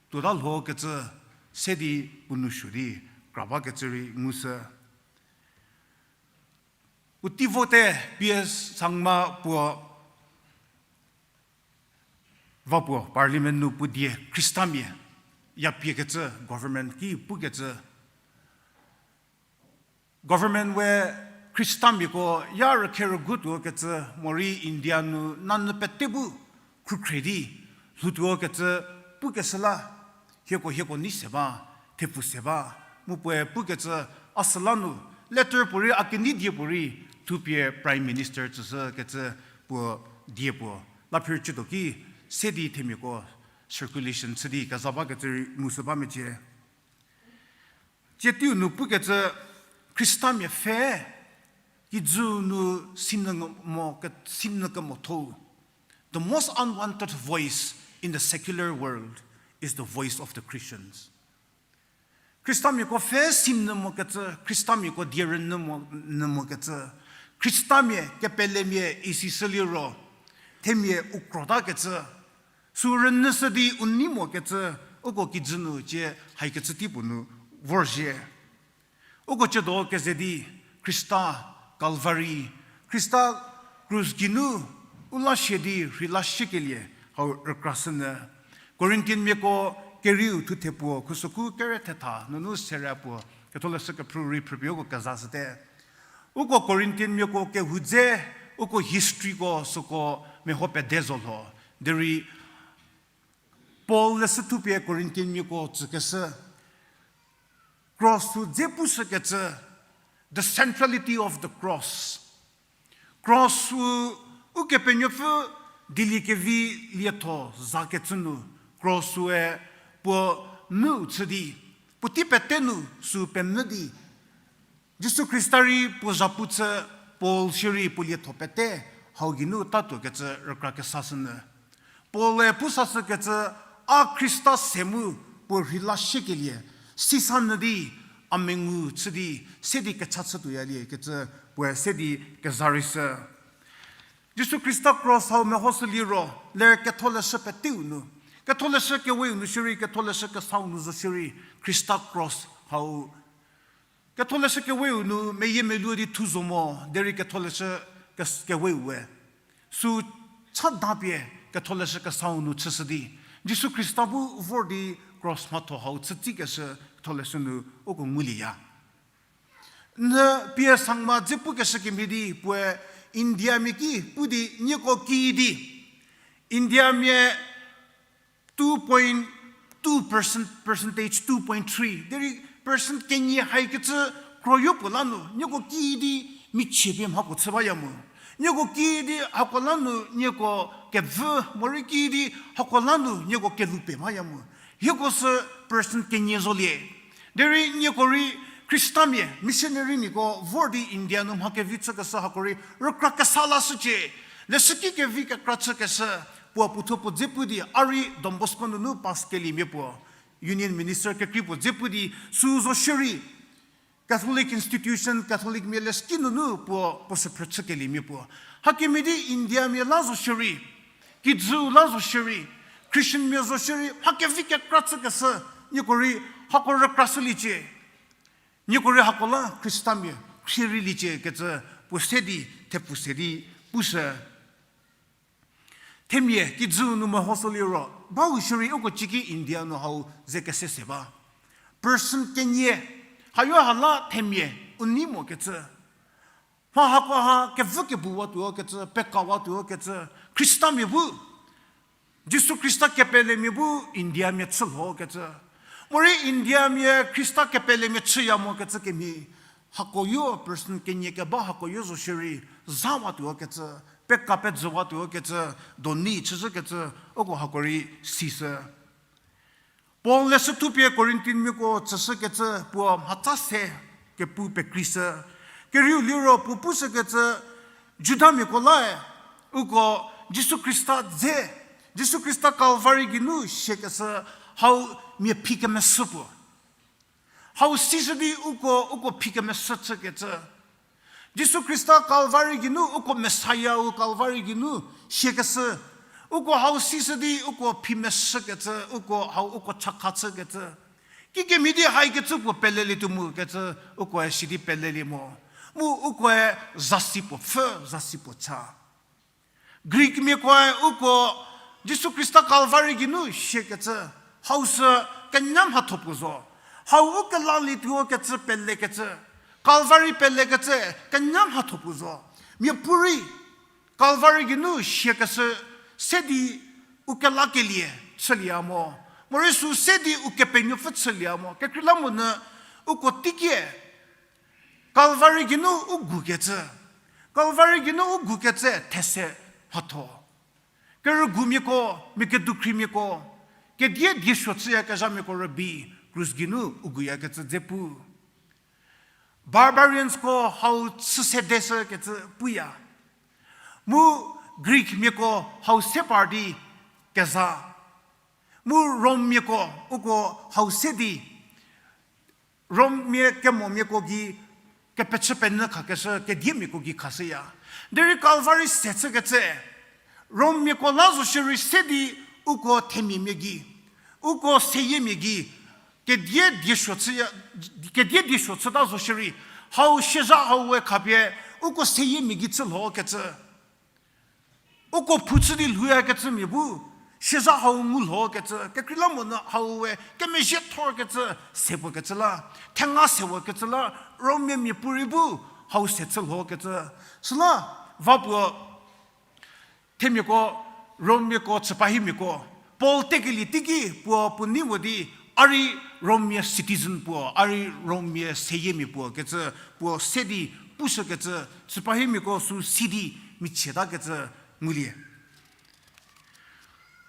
tuota lho kecü se di puo nou suo di kra bakecü rei ngushü. Puotei vote P S Sangma puo va puo parliament nu puo die Khristamia ya piekecü government ki pukecü, government we Khristamiako ya rükhe rügu tuokecü morei India nu nanyü pete bu khrukhre di lhoutuokecü pukeshü la, hieko hieko nei se ba, thepfu se ba, mu puoe pukecü a süla nu, letter puorei a kenei die puorei, thupie Prime Minister tsüshükecü puo die puo, la phir ciedo ki, se di themiako circulation chü di keza bakecü rei ngushü ba mecie. Tsie teiu nu pukecü Khristamia pfhe, kijü nu sinyü mo ke-, sinyü kemotho. The most unwanted voice in the secular world is the voice of the Christians. Khristamiako pfhe sinyü mokecü, Khristamiako die rünyü mo, nyü mokecü, Khristamia kepelemia isi shü liro, themia u krotakecü, sü rünyüshü di u nei mokecü, uko kijü nu cie haikecü tei puo nu vorzhie. Uko ciedo keze di Khrista Kalvari, Khrista krus geinu u la shie di rheila shiekelie hau rükrashünyü. Corinthianmiako kerieu thuthe puo khusokhu kere thetha nunu sere puo Ketholeshü kephrü rei phrüpie uko kezashüte. Uko Corinthianmiako kehou dze, uko historyko süko meho pede zo lho. Derei Paul leshü thupie Corinthianmiako tsükeshü, cross sü dze pushükecü, the centrality of the cross. Cross sü Ukepenuopfü dieliekevi lietho zakecü nu, cross sü-e puo mu chü di, puotei pete nu sü pemvü di, Jisu Khrista rei puo zhapu chü, Paul shierei puo lietho pete hau geinu tatuokecü rükra kesashünyü. Paul-e pusashükecü, a Khrista se mu puo rheila shiekelie, sisanyü di, a mengu chü di, se di kecha chütuoyalie kecü puoe se di kezarei shü. Jisu Khrista cross hau mehoshü liro, ler Ketholeshü peteu nu, Ketholeshü keweu nu shierei, Ketholeshü kesau nu zo shierei, Khrista cross hau Ketholeshü keweu nu meyiemeluo di thu zo mo, derei Ketholeshü kes-, keweu we sü chadapie Ketholeshü kesau nu chüshü di, Jisu Khrista bu vor di cross mhatho hau chütsikeshü Ketholeshü nu uko ngulieya. N P S Sangma dze pukeshü kemhie di puoe Indiamia ki pu di nieko kiüdi, Indiamia two point two percent, percentage two point three. Derei percent kenie haikecü kroyo puo la nu, nieko kiüdi michie pie mhapuo chü baya mu. Nieko kiüdi hako la nu nieko kevü, morei kiüdi hako la nu nieko kelhou pie baya mu. Hieko sü percent kenie zolie. Derei nieko rei Khristamia, missionarymiako vor di India nu mha kevi chükeshü hako rei rükra kesa lashücie. Leshüki kevi kekra chükeshü, puo puothuo puo dze pu di a rei Don Bosco nunu pass keliemia puo, Union Minister kekrei puo dze pu di sü zo shierei Catholic institution, Catholicmia leshüki nunu puo, puo süphrü chükeliemia puo. Hakemhie di Indiamia la zo shierei, kijüu la zo shierei, Christianmia zo shierei, mha kevi kekra chükeshü, nieko rei hako rükrashüliecie. Nieko rei hako la Khristamia khrie rei liecie kecü puo se di, thepfu se di pushü. Themia kijüu nu mehoshü liro, bau shierei uko ciki India nu hau ze kese se ba. Percent kenie, hayo ha la themia, u nei mokecü. Mha hako ha kevü kebuwatuo kecü, pekawatuo kecü, Khristamia bu, Jisu Khrista kepelemia bu Indiamia chülho kecü. Morei Indiamia Khrista kepelemia chüya mokecü kemhie, hakoyo percent kenie keba hakoyo zo shierei, zawatuo kecü, peka pejüwatuo kecü, doni chüzhü kecü, uko hako rei sishü. Paul leshü thupie Corinthianmiako tsüshükecü puo mhatsa se kepu pekreishü. Kerieu liro puo pushükecü Judamiako lae, uko Jisu Khrista dze, Jisu Khrista Calvary geinu siakeshü hau mia phi kemeshü puo. Hau sishü di uko, uko phi kemeshü chükecü. Jisu Khrista Calvary geinu uko Messiah-u Calvary geinu siakeshü. Uko hau sishü di uko phi meshükecü, uko hau uko chakha chükecü. Kikemhie di haikecü puo pelelietuo mu kecü, ukoe sidi pelelie mo. Mu ukoe zasi puo pfhü, zasi puo cha. Greekmiakoe uko Jisu Khrista Calvary geinu siakecü, hau sü kenya mhatho puo zo. Hau u kelalietuo kecü pelekecü, Calvary pelekecü kenya mhatho puo zo. Miapuorei Calvary geinu siakeshü se di u kelakelie chülieya mo. Morei sü se di Ukepenuopfü chülieya mo. Kekreilamonyü uko teikie Calvary geinu u gukecü, Calvary geinu u gukecü these mhatho. Kerügumiako, mia kedukhriemiako, kedie diesuo chüyakezhamiako rübei krus geinu u guyakecü dze pu. Barbariansko hau chü sedeshükecü puya. Mu Greekmiako hau se par di keza. Mu Rommiako uko hau se di Rommia kemomiako gei kepechü penyü khakeshü kediemiako gei khashüya. Derei Calvary se chükecü, Rommiako la zo shierei se di uko themiamia gei, uko seyiemia gei, kedie diesuo chüya, kedie diesuo chüta zo shierei, hau siezha hau we khapie, uko seyiemia gei chülhokecü. Uko phu chü di lhouyakecümia bu, siezha hau ngu lhokecü, kekreilamonyü hau we kemezhie thorkecü, se puo kecü la, thenga sewakecü la, Rommia miapuorei bu, hau se chülhokecü. Süla, va puo, themiako, Rommiako, chüpahimiako, Paul tekelie teiki puo puo nei mo di, a rei Rommia citizen puo, a rei Rommia seyiemia puo kecü, puo se di pushükecü, chüpahimiako sü si di michieta kecü ngulie.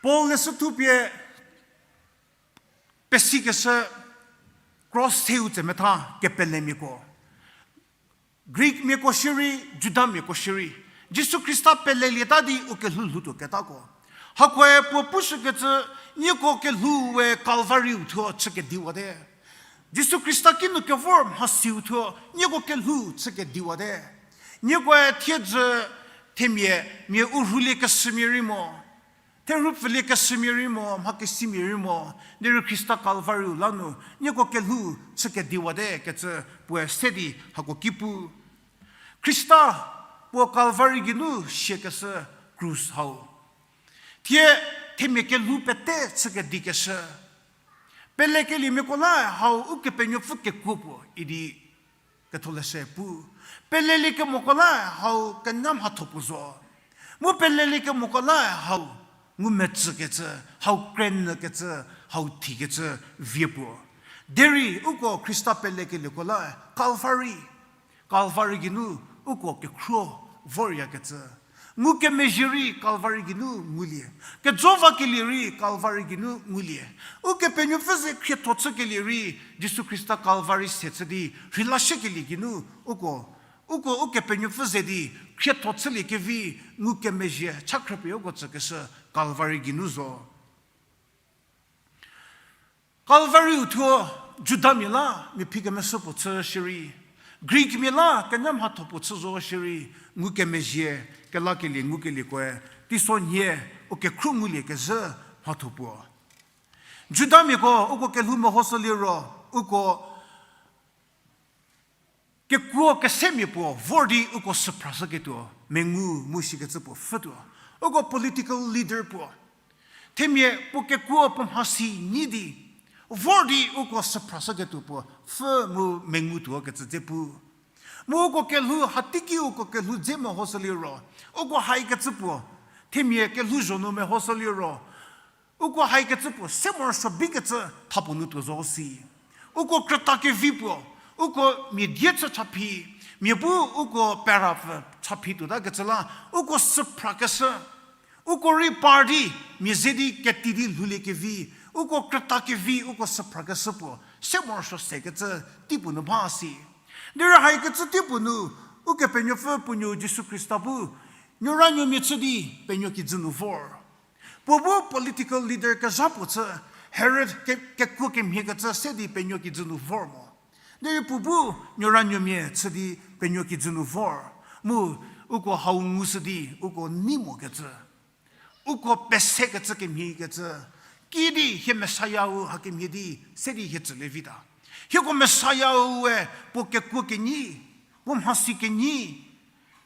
Paul leshü thupie pesikeshü cross seu tsemetha kepelemiako. Greekmiako shierei, Judamiako shierei, Jisu Khrista pelelieta di u kelhou lhoutuo ketako. Hakoe puo pushükecü, nieko kelhou we Calvary-u thuo chükediwate. Jisu Khrista kinu kevor mhasiu thuo, nieko kelhou chükediwate. Niekoe thiedzü themia, mia u rhulie keshümia rei mo. Therhupfülie keshümia rei mo, mha kesimia rei mo, derei Khrista Calvary-u la nu, nieko kelhou chükediwate kecü puoe se di hako ki pu. Khrista puo Calvary geinu siakeshü krus hau. Thie themia kelhou pete chükedikeshü. Pelekeliemiako la hau Ukepenuopfü kekuo puo idi Ketholeshü pu, peleliekemoko la hau kenya mhatho puo zo. Mu peleliekemoko la hau ngumetsükecü, hau krünyükecü, hau thikecü vie puo. Derei uko Khrista pelekelieko la Calvary, Calvary geinu uko kekhruo voryakecü. Ngukemezhie rei Calvary geinu ngulie. Kejovakelie rei Calvary geinu ngulie. Ukepenuopfü ze khrietho chükelie rei Jisu Khrista Calvary se chü di rheilashükelie geinu uko, uko Ukepenuopfü ze di khrietho chüliekevi ngukemezhie chakhrüpie uko tsükeshü Calvary geinu zo. Calvary-u thuo Judamia la mia phi kemeshü puo chü shierei, Greekmia la kenya mhatho puo chü zo shierei, ngukemezhie, kelakelie ngukelieko-e, teisonhie, u kekhruo ngulie kezhü mhatho puo. Judamiako uko kelhou mehoshü liro, uko kekuo kesemia puo vor di uko süphrashüketuo, mengu mu shikecü puo pfhütuo. Uko political leader puo, themia puo kekuo puo mhasi nyi di vor di uko süphrashüketuo puo pfhü mu mengu tuo kecü dze pu. Mu uko kelhou, hateiki uko kelhou dze mehoshü liro, uko haikecü puo, themia kelhouzho nu mehoshü liro, uko haikecü puo se morosuo bikecü thapuo nu tuo zo si. Uko krüta kevi puo, uko mia die chü chaphi, mia bu uko perapfü chaphi tuotakecü la, uko süphrakeshü, uko rei par di, mia ze di keti di lhoulie kevi, uko krüta kevi, uko süphrakeshü puo se morosuo sekecü teipuo nu ba si. Derei haikecü teipuo nu, Ukepenuopfü puo nuo Jisu Khrista bu, nuoranuomia chü di penuo kijü nu vor. Puo bu political leader kezha puo chü, Herod ke-, kekuo kemhiekecü se di penuo kijü nu vor mo. Derei puo bu nuoranuomia chü di penuo kijü nu vor. Mu uko hau ngushü di uko nei mokecü, uko pesekecü kemhiekecü, kidi hie Messiah-u hakemhie di se di hie tsülie vita. Hieko Messiah-ue puo kekuo kenyi, puo mhasi kenyi,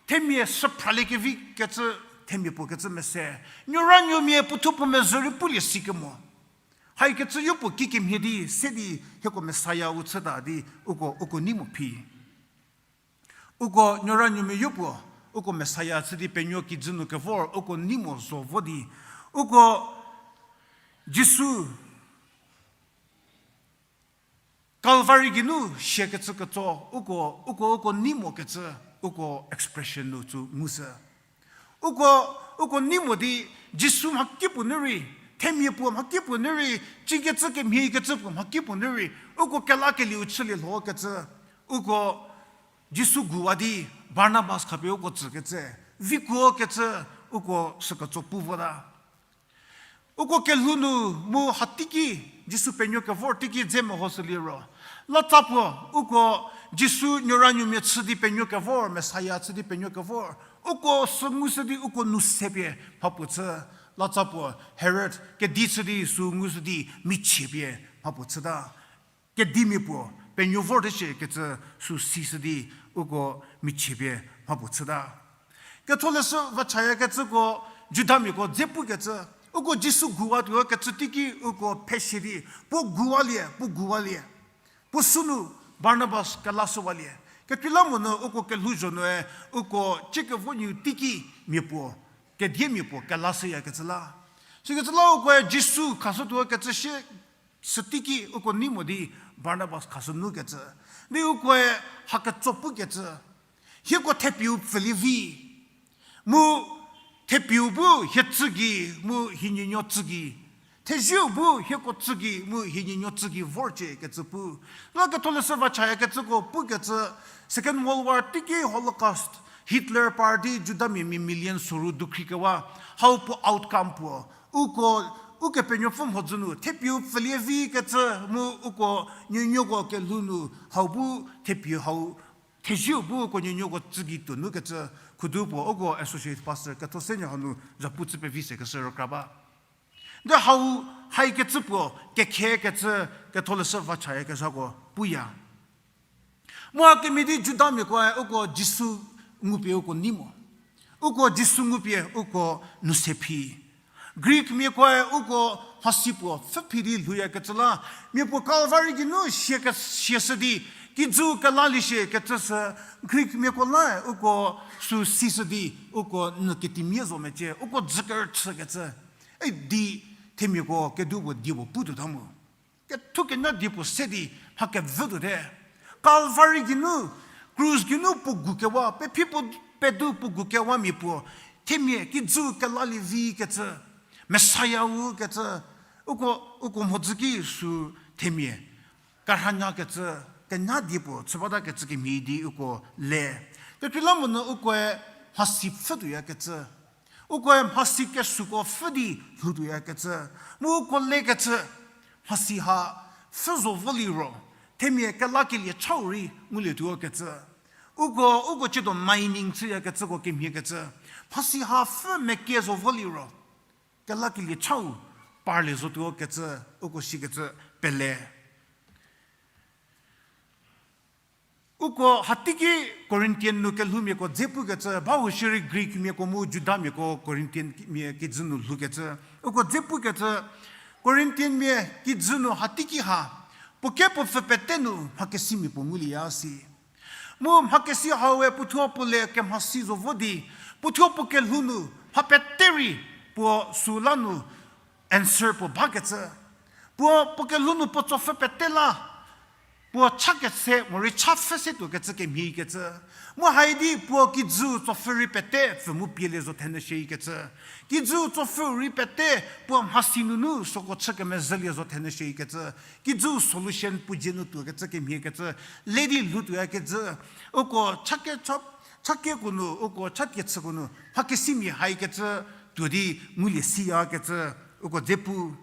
themia süphraliekevi kecü, themia puo kecü mese, nuoranuomia puothuo puo mezhü rei pulie sikemo. Haikecü yopuo kikemhie di se di hieko Messiah-u chüta di uko, uko nei mo phi. Uko nuoranuomia yopuo, uko Messiah chü di penuo kijü nu kevor uko nei mo zo vo di, uko Jisu Calvary geinu siakecü ketso, uko, uko, uko nei mokecü, uko expression nu tsü ngushü. Uko, uko nei mo di, Jisu mhakipuo nu rei, themia puo mhakipuo nu rei, cikecü kemhiekecü puo mhakipuo nu rei, uko kelakelieu chülie lhokecü, uko Jisu guwa di Barnabas khapie uko tsükecü, vikuokecü, uko süketso pu vota. Uko kelhou nu mu hateiki, Jisu penuo kevor teiki dze mehoshü liro, latsa puo, uko Jisu nuoranuomia chü di penuo kevor, Messiah chü di penuo kevor, uko sü ngushü di uko nou se pie mhapuo chü, latsa puo Herod kedi chü di sü ngushü di michie pie mhapuo chüta. Kedimia puo penuo vor te shie kecü sü sishü di uko michie pie mhapuo chüta. Ketholeshü vachayakecüko Judamiako dze pukecü, uko Jisu guwa tuo kecü teiki uko pheshie di, puo guwalie, puo guwalie. Puo sünu Barnabas kelashüwalie. Kekreilamonyü uko kelhouzho nue, uko ciekevo nyiu teiki mia puo, kediemia puo kelashüyakecü la. Sikecü la ukoe Jisu khashütuo kecü shie, sü teiki uko nei mo di Barnabas khashü nukecü. Di ukoe haketso pukecü, hieko thepieu pfülie vi. Mu thepieu bu hie tsü gei, mu hie nuonuo tsü gei. Thezieu bu hieko tsü gei, mu hie nuonuo tsü gei vorcie kecü pu. La Ketholeshü vachayakecüko pukecü, Second World War teiki Holocaust, Hitler par di Judamia mia million soru dukhri kewa, hau puo outcome puo. Uko, Ukepenuopfü mhodzü nu thepieu pfülie vi kecü mu uko nuonuoko kelhou nu hau bu thepieu hau, thezieu bu uko nuonuoko tsü gei tuo nukecü, khudu puo uko associate pastor ketho senuo hanu zapu chü pevi sekeshü rükra ba. De hau haikecü puo kekhekecü Ketholeshü vachayakezhako puya. Mu hakemhie di Judamiakoe uko Jisu ngupie uko nei mo. Uko Jisu ngupie uko nou se phi. Greekmiakoe uko mhasi puo pfhü phi di lhouyakecü la, mia puo Calvary geinu sia ke-, siashü di, kijü kelalie shie kecü sü, Greekmiako la uko sü sishü di, uko n ketimia zo mecie, uko dzükerüchükecü. E di themiako kedipuo die puo putuota mu. Kethukenya die puo se di mha kevütuote. Calvary geinu, krus geinu puo gukewa, pephi puo, pedu puo gukewa mia puo, themia kijü kelalie vi kecü, Messiah wu kecü, uko, uko mhodzü ki sü themia kerhanyakecü, kenya die puo chü batakecü kemhie di uko le. Kekreilamonyü ukoe mhasi pfhütuoyakecü. Ukoe mhasi kesuoko pfhü di lhoutuoyakecü. Mu uko lekecü, mhasi ha pfhü zo vo liro, themia kelakelie chau rei ngulietuokecü. Uko, uko chüdo mining chüyakecüko kemhiekecü. Mhasi ha pfhü meke zo vo liro, kelakelie chau parlie zotuokecü, uko sikecü pele. Uko hatiki Corinthian nu kelhoumiako dze pukecü, bau shierei Greekmiako mu Judamiako Corinthianmia kijü nu lhoukecü. Uko dze pukecü, Corinthianmia kijü nu hatiki ha, puo ke puo pfü pete nu mhakesimia puo ngulieya si. Mu mhakesi haue puothuo puo le kemhasi zo vo di, puothuo puo kelhou nu mha pete rei puo süla nu answer puo bakecü. Puo, puo kelhou nu puo tsopfü pete la, puo cha kese morei cha pfhü se tuokecü kemhiekecü. Mu haidi puo kijü tsopfü rei pete pfü mu pielie zo thenyü shiekecü. Kijü tsopfü rei pete puo mhasi nunu süko chü kemezhülie zo thenyü shiekecü. Kijü solution puo dzie nu tuokecü kemhiekecü. Le di lhoutuoyakecü. Uko cha ke, cha, cha keko nu, uko cha kechüko nu mhakesimia haikecü tuo di ngulie siyakecü uko dze pu.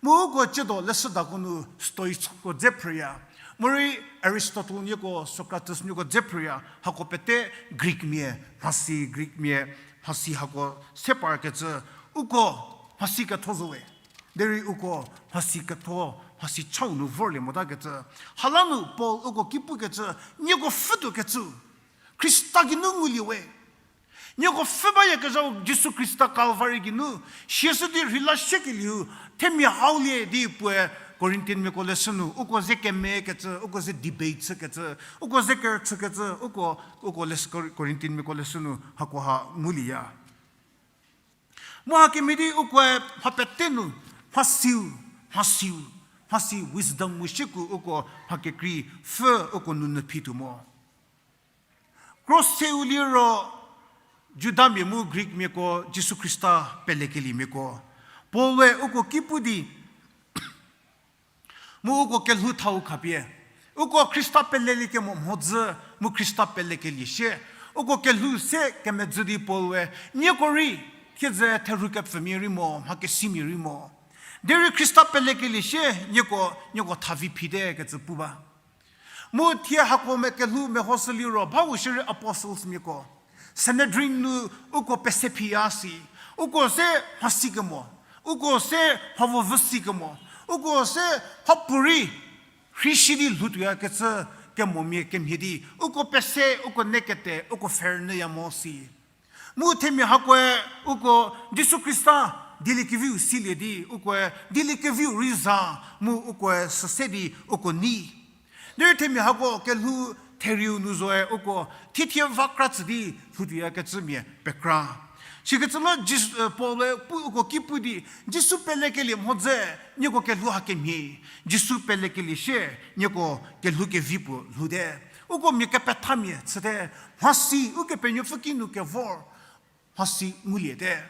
Mu uko chüdo leshüdako nu Stoicko dze phrüya. Morei Aristotle nieko, Socrates nieko dze phrüya. Hako pete Greekmia mhasi, Greekmia mhasi hako se parkecü. Uko mhasi ketho zo we. Derei uko mhasi ketho, mhasi chau nu vorlie motakecü. Hala nu Paul uko ki pukecü, nieko pfhütuokecü Khrista geinu ngulie we. Nieko pfhü bayakezhau Jisu Khrista Calvary geinu siashü di rheila siekelieu, themia haulie di puoe Corinthianmiako leshü nu uko ze kemekecü, uko ze debate chükecü, uko ze kerüchükecü, uko, uko leshü, Cor-, Corinthianmiako leshü nu hakoha ngulieya. Mu hakemhie di ukoe mha pete nu mhasiu, mhasiu, mhasi wisdom mu shieku uko mha kekrei pfhü uko nunu phituo mo. Kro seu liro Judamia mu Greekmiako, Jisu Khrista pelekeliemiako, Paul-e uko ki pu di, mu uko kelhou thau khapie, uko Khrista peleliekemo mhodzü, mu Khrista pelekelie shie, uko kelhou se kemedzü di Paul-e, nieko rei, thiedzü therhu kepfümia rei mo, mhakesimia rei mo. Derei Khrista pelekelie shie, nieko, nieko thavi phite kecü pu ba. Mu thie hako me kelhou mehoshü liro, bau shierei apostlesmiako Sanhedrin nu uko pese phiya si, uko se mhasi kemo, uko se mhavo vü si kemo, uko se mhapuorei rhei shi di lhoutuoyakecü kemomia kemhie di, uko pese, uko nekete, uko pfherünyüya mo si. Mu themia hakoe uko Jisu Khrista dieliekeviu silie di, ukoe dieliekeviu rei za, mu ukoe süse di uko nei. Derei themia hako kelhou therieu nu zoe uko thiethie va kra tsü di lhoutuoyakecümia pekra. Sikecü la Jis-, eh, Paul-e pu, uko ki pu di, Jisu pelekelie mhodzü, nieko kelhou hakemhie, Jisu pelekelie shie, nieko kelhou kevi puo lhoute. Uko mia kepethamia chüte, mhasi, Ukepenuopfü kinu kevor, mhasi nguliete.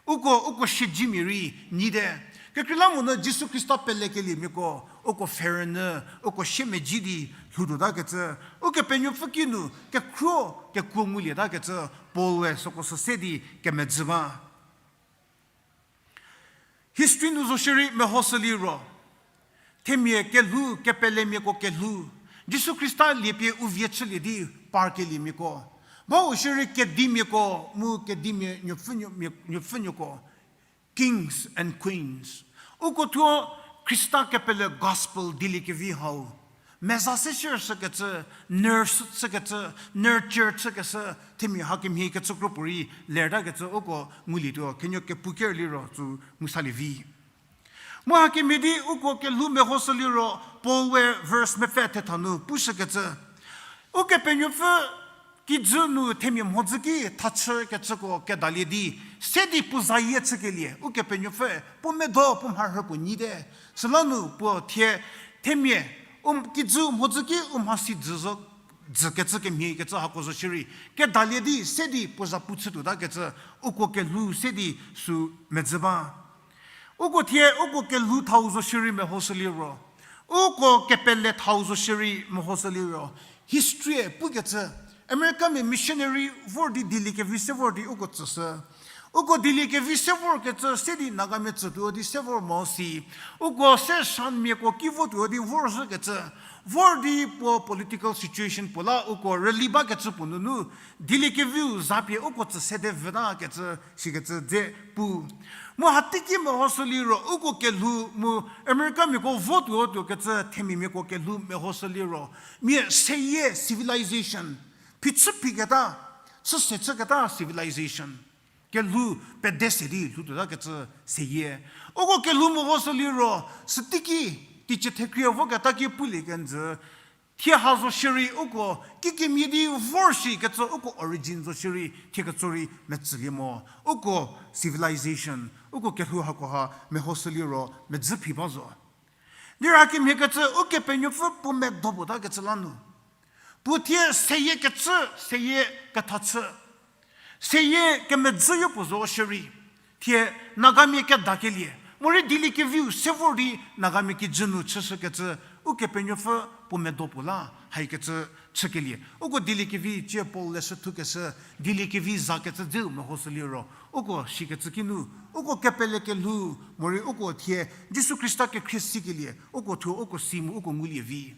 Uko, uko siedzemia rei nyite. Kekreilamonyü Jisu Khrista pelekeliemiako, uko pfherünyü, uko siemedzi di lhoutuotakecü, Ukepenuopfü kinu kekhruo kekuo ngulietakecü, Paul-e süko süse di kemedzü ba. History nu zo shierei mehoshü liro, themia kelhou, kepelemiako kelhou, Jisu Khrista liepie u vie chülie di parkeliemiako, bau shierei kedimiako mu kedimia nuopfünuo-, mia-, nuopfünuoko, kings and queens, uko thuo Khrista kepele gospel dieliekevi hau meza se share shükecü, nurse chükecü, nurture chükeshü, themia hakemhie kecü kropuorei lertakecü uko ngulietuo, khenuo kepu ker liro tsü ngusalie vi. Mu hakemhie di uko kelhou mehoshü liro, Paul we verse mepfü thetha nu pushükecü, Ukepenuopfü kijü nu themia mhodzü ki thachükecüko kedalie di, se di puo zayie chükelie, Ukepenuopfü puo medo puo mharhü puo nyite. Süla nu puo thie themia, u kijü mhodzü ki u mhasi dzü zo, dzükecü kemhie kecü hako zo shierei, kedalie di se di puo za pu chütuotakecü, uko kelhou se di sü medzü ba. Uko thie uko kelhou thau zo shierei mehoshü liro, uko kepele thau zo shierei mehoshü liro, history-e pukecü, Americamia missionary vor di Dieliekevi se vor di uko tsüshü. Uko Dieliekevi se vorkecü se di Nagamia tsütuo di se vor mo si. Uko se Shanmiako ki votuo di vorzhükecü, vor di puo political situation puo la uko rüli bakecü puo nunu, Dieliekeviu zapie uko tsü sede vütakecü, sikecü dze pu. Mu hatiki mehoshü liro, uko kelhou mu Americamiako votuo tuokecü themiamiako kelhou mehoshü liro, mia seyie civilization, phichü phiketa, chüse chüketa civilization, kelhou pede se di lhoutuotakecü seyie. Uko kelhou mehoshü liro, süteiki, teicie thekhrie voketa ki pulie kenjü, thie ha zo shierei uko kikemhie di vor shikecü uko origin zo shierei thie ketso rei metsülie mo. Uko civilization, uko kelhou hakoha mehoshü liro medzü phi ba zo. Lira kemhiekecü Ukepenuopfü puo medo puotakecü la nu, puo thie seyie kecü, seyie kethachü, seyie kemedzüyo puo zo shierei, thie Nagamia kedakelie, morei Dieliekeviu se vor di Nagamia kijü nu chüshükecü, Ukepenuopfü puo medo puo la haikecü chükelie. Uko Dieliekevi cie Paul leshü thukeshü, Dieliekevi zakecü dzeu mehoshü liro, uko shikecü kinu, uko kepele kelhou, morei uko thie Jisu Khrista kekhrie sikelie, uko thuo uko si mu uko ngulie vi.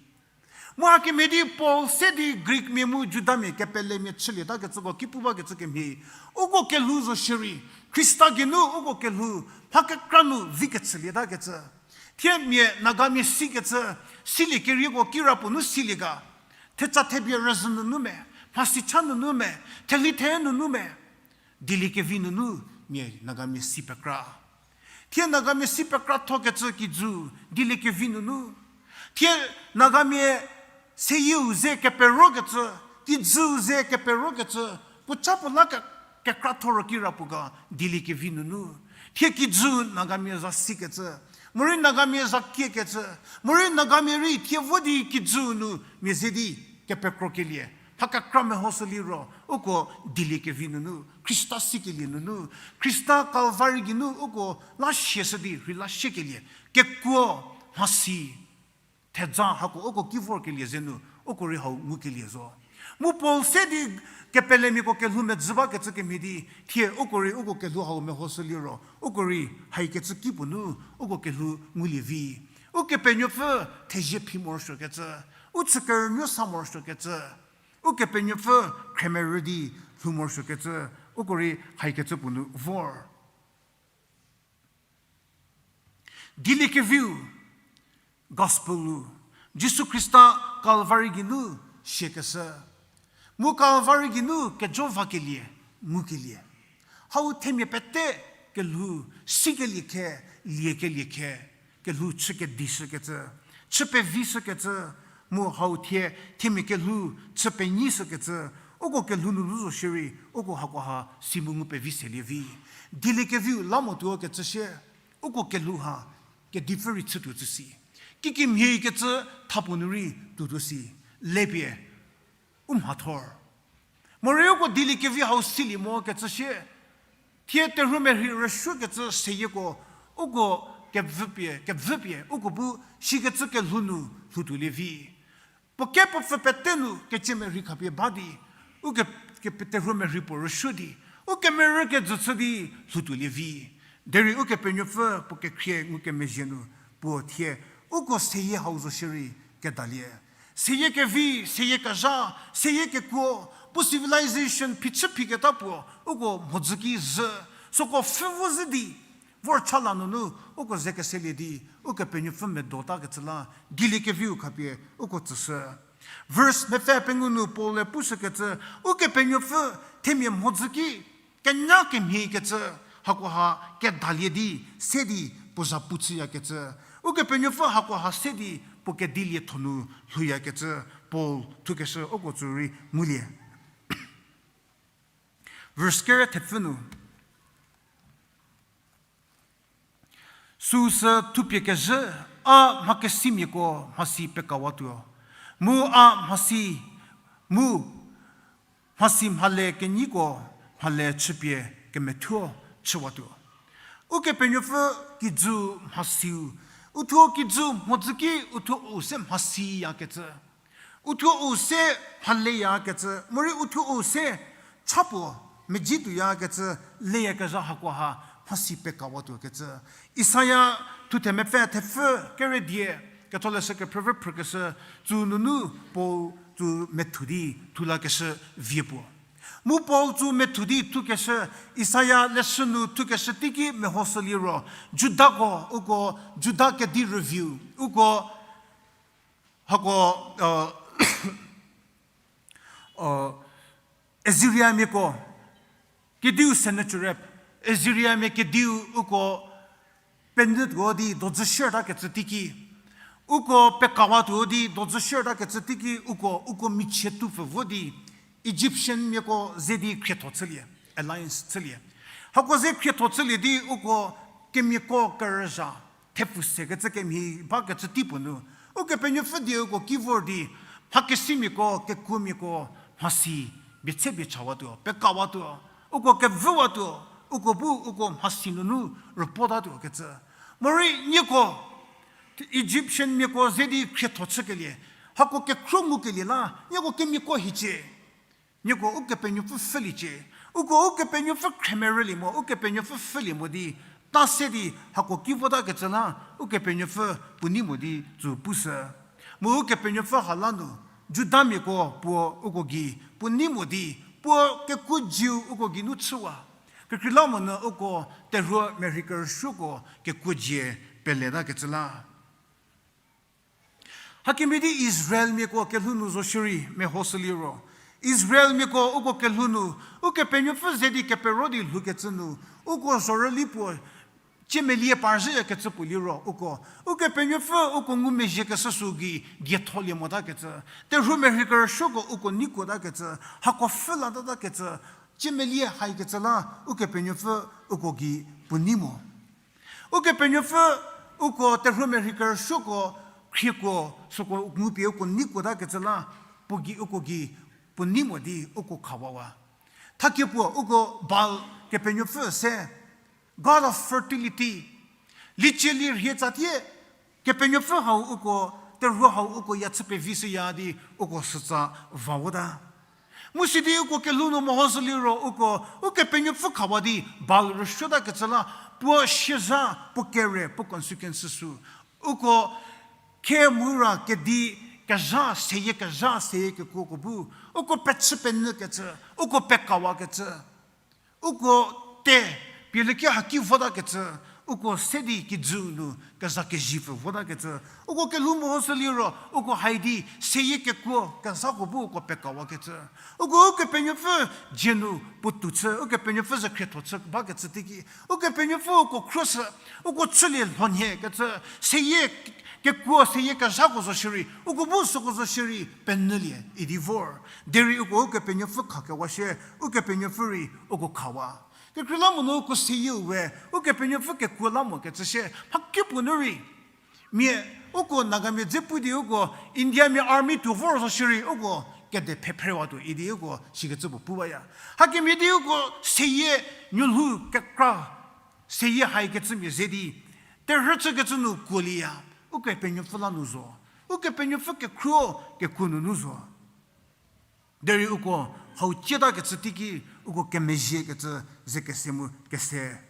Mu hakemhie di Paul se di Greekmia mu Judamia kepelemia chülietakecüko ki pu bakecü kemhie, uko kelhou zo shierei, Khrista geinu uko kelhou mha kekra nu vi kechülietakecü. Thie mia Nagamia sikecü, silie kerieko kirapuo nu silie ga. Theca thebie rüzhü nunu me, mhasi cha nunu me, theli the nunu me, Dieliekevi nunu mia Nagamia si pekra. Thie Nagamia si pekrathokecü kijü Dieliekevi nunu. Thie Nagamia seyieu ze keperokecü, kijüu ze keperokecü, puo cha puo la ke, kekrathoro kirapuo ga Dieliekevi nunu. Thie kijü Nagamia za sikecü, morei Nagamia za kiekecü, morei Nagamia rei thie vo di kijü nu mia ze di kepekrokelie. Mha kekra mehoshü liro, uko Dieliekevi nunu, Khrista sikelie nunu, Khrista Kalvari geinu uko la siashü di rheila siekelie. Kekuo, mhasi, theja hako uko ki vorkelie zenu, uko rei hau ngukelie zo. Mu Paul se di kepelemiako kelhou medzü bakecü kemhie di, thie uko rei uko kelhou hau mehoshü liro, uko rei haikecü ki puo nu, uko kelhou ngulie vi. Ukepenuopfü thezie phi morosuokecü, u chükerünuo sa morosuokecü, Ukepenuopfü khremerü di lhou morosuokecü, uko rei haikecü puo nu vor. Dieliekeviu, gospel-u, Jisu Khrista Kalvari geinu siakeshü, mu Kalvari geinu kejo vakelie, ngukelie. Hau themia pete kelhou sikelie khe, liekelie khe, kelhou chü kedishükecü, chü pevishükecü, mu hau thie themia kelhou chü penyishükecü, uko kelhou nunu zo shierei, uko hakoha si mu ngu pevi selie vi. Dieliekeviu la mo tuo kecü shie, uko kelhou ha kedipfü rei chütuo tsü si. Kikimhie kecü thapuo nu rei tuotuo si. Lepie, u mhathor. Morei uko Dieliekevi hau silie mo kecü shie, thie terhuomerhei rüsuokecü seyieko, uko kevüpie, kevüpie, uko bu sikecü kelhou nu lhoutuolie vi. Puo ke puo pfü pete nu keciemerhei khapie ba di, uke, ke terhuomerhei puo rüsuo di, ukemerü kejü chü di lhoutuolie vi. Derei Ukepenuopfü puo kekhrie ngukemezhie nu, puo thie, uko seyie hau zo shierei kedalie. Seyie kevi, seyie kezha, seyie kekuo, puo civilization phichü phiketa puo, uko mhodzü ki zhü, süko pfhü vo zhü di, Vor cha la nunu uko ze keselie di, Ukepenuopfü medo takecü la, dieliekeviu khapie uko tsüshü. Verse mepfü pengou nu Paul-e pushükecü, Ukepenuopfü themia mhodzü ki kenya kemhiekecü, hakoha kedalie di, se di puo zhapu chüyakecü. Ukepenuopfü hakoha se di puo kedilietho nu lhouyakecü, Paul thukeshü uko tsü rei ngulie. Verse kere thepfü nu. Süusü thupie kezhü, a mhakesimiako mhasi pekawatuo. Mu a mhasi, mu mhasi mhale kenyiko mhale chüpie kemethuo chüwatuo. Ukepenuopfü kijü mhasiu, uthuo kijü mhodzü ki uthuo u se mhasiyakecü. Uthuo u se mhaleyakecü, morei uthuo u se cha puo mezhie tuoyakecü, leyakezha hakoha mhasi pekawatuokecü. Isaia thuthe mepfü thepfü kere die, ketholeshü kephrüpfü phrükeshü, tsü nunu Paul tsü methu di thulakeshü vie puo. Mu Paul tsü methu di thukeshü, Isaia leshü nu thukeshü teiki mehoshü liro, Judako, uko Juda kedi rüviu, uko hako, Assyriamiako kediu Sennacherib, Assyriamia kediu uko penyütuo di dozü shiertakecü teiki, uko pekawatuo di dozü shiertakecü teiki, uko, uko michie tupfü vo di, Egyptianmiako ze di khrietho chülie, alliance chülie. Hako ze khrietho chülie di uko kemiako kerüzha, thepfu sekecü kemhie bakecü tei puo nu, Ukepenuopfü die uko ki vor di, mhakesimiako, kekuomiako, mhasi, bietse bie chawatuo, pekawatuo, uko kevüwatuo, uko bu uko mhasi nunu rüpotatuo kecü. Morei nieko, Egyptianmiako ze di khrietho chükelie, hako kekhro ngukelie la, nieko kemiako hiecie. Nieko Ukepenuopfü pfhüliecie. Uko Ukepenuopfü khremerülie mo, Ukepenuopfü pfhülie mo di, ta se di hako ki votakecü la, Ukepenuopfü puo nei mo di tsü pushü. Mu Ukepenuopfü ha la nu, Judamiako puo uko gei puo nei mo di, puo kekuo zieu uko geinu chüwa. Kekreilamonyü uko terhuo merhi kerüsuoko kekuo zie peletakecü la. Hakemhie di Israelmiako kelhou nu zo shierei mehoshü liro, Israelmiako uko kelhou nu, Ukepenuopfü ze di kepero di lhoukecü nu, uko zhorüli puo, ciemelie parzhüyakecü puo liro uko, Ukepenuopfü uko ngumezhiekeshü sü gei dietholie motakecü, terhuo merhi kerüsuoko uko neikuotakecü, hako pfhü latatakecü, ciemelie haikecü la Ukepenuopfü uko gei puo nei mo. Ukepenuopfü uko terhuo merhi kerüsuoko khriekuo süko ngupie uko neikuotakecü la puo gei uko gei puo nei mo di uko khawawa. Thakie puo uko Baal kepenuopfü se, God of fertility, liecie lie rhie tsatie, kepenuopfü hau uko, terhuo hau uko ya chü pevi shüya di uko sütsa vawota. Mu sidi uko kelhou nu mehoshü liro uko, Ukepenuopfü khawa di Baal rüsuotakecü la, puo siezha, puo kere, puo consequences sü. Uko khe mura kedi kezha, seyie kezha, seyie kekuoko bu, uko pechü penyükecü, uko pekawakecü. Uko te, pieliekevi haki votakecü, uko se di kijü nu keza kezhipfü votakecü, uko kelhou mehoshü liro uko hai di seyie kekuo kezhako bu uko pekawakecü. Uko Ukepenuopfü dzie nu puotou chü, Ukepenuopfü ze khrietho chü bakecü teiki, Ukepenuopfü uko khruoshü, uko chülie lhonhiekecü, seyie kekuo, seyie kezhako zo shierei, uko bu süko zo shierei penyülie idi vor. Derei uko Ukepenuopfü khakewa shie, Ukepenuopfü rei uko khawa. Kekreilamonyü uko seyieu we, Ukepenuopfü kekuo la mokecü shie, mhakipuo nu rei. Mia, uko Nagamia dze pu di uko Indiamia army tuo vor zo shierei uko kede phephrewa tuo idi uko sikecü puo puwaya. Hakemhie di uko seyie nuolhou kekra, seyie haikecümia ze di, terhü chükecü nu kuolieya, Ukepenuopfü la nu zo. Ukepenuopfü kekhruo kekuo nunu zo. Derei uko hau tsietakecü teiki uko kemezhiekecü ze kese mu kese.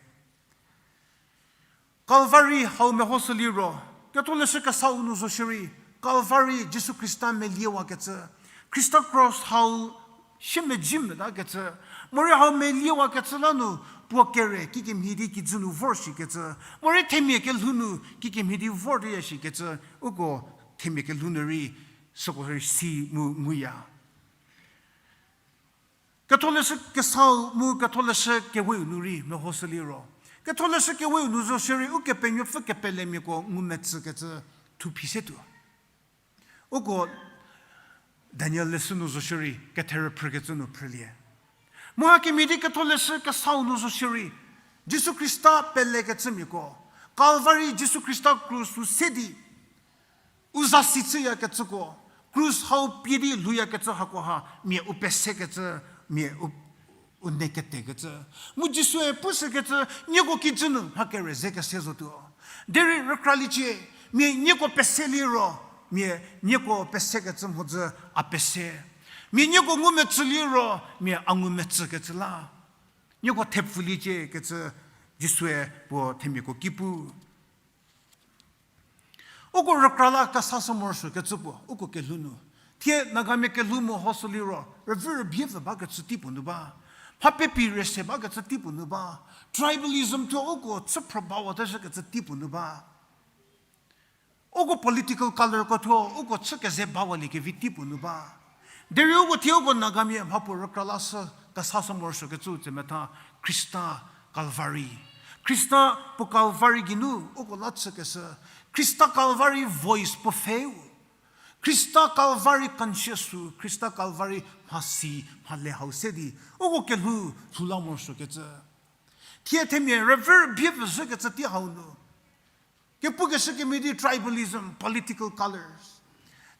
Calvary hau mehoshü liro, ketholeshü kesau nu zo shierei, Calvary Jisu Khrista meliewakecü, Khrista cross hau shie mezhie metakecü, morei hau meliewakecü la nu, Puo kere kikemhie di kijü nu vor shikecü, morei themia kelhou nu kikemhie di vor di ya shikecü, uko themia kelhou nu rei süko rei si mu nguya. Ketholeshü kesau mu ketholeshü keweu nu rei mehoshü liro, ketholeshü keweu nu zo shierei Ukepenuopfü kepelemiako ngumetsükecü thuphi se tuo. Uko Daniel leshü nu zo shierei ketherü phrükecü nu phrülie. Mu hakemhie di ketholeshü kesau nu zo shierei, Jisu Khrista pelekecümiako, Calvary Jisu Khrista krus u se di u zasi chüyakecüko, krus hau pie di lhouyakecü hakoha mia u pesekecü, mia u, u neketekecü. Mu Jisue pushükecü, nieko kijü nu mha kere ze kese zotuo. Derei rükraliecie, mia nieko pese liro, mia nieko pesekecü mhodzü a pese. Mia nieko ngumetsü liro, mia a ngumetsükecü la. Nieko thepfuliecie kecü Jisue puo themiako ki pu. Uko rükra la kesashü morosuokecü puo uko kelhou nu. Thie Nagamia kelhou mehoshü liro, rüvü rübie pfü bakecü teipuo nu ba. Mha pepi rese bakecü teipuo nu ba. Tribalism thuo uko chü phrü bawateshükecü teipuo nu ba. Uko political colorko thuo uko chü keze bawaliekevi teipuo nu ba. Derei uko thie uko Nagamia mhapuo rükra lashü kesashü morosuokecü tse metha Khrista Calvary. Khrista puo Calvary geinu uko la chükeshü. Khrista Calvary voice puo pfheu. Khrista Calvary conscious-u, Khrista Calvary mhasi, mhale hau se di uko kelhou lhou la morosuokecü. Thie themia rüvü rübie pfüzhükecü tei hau nu. Kepukeshü kemhie di tribalism, political colors.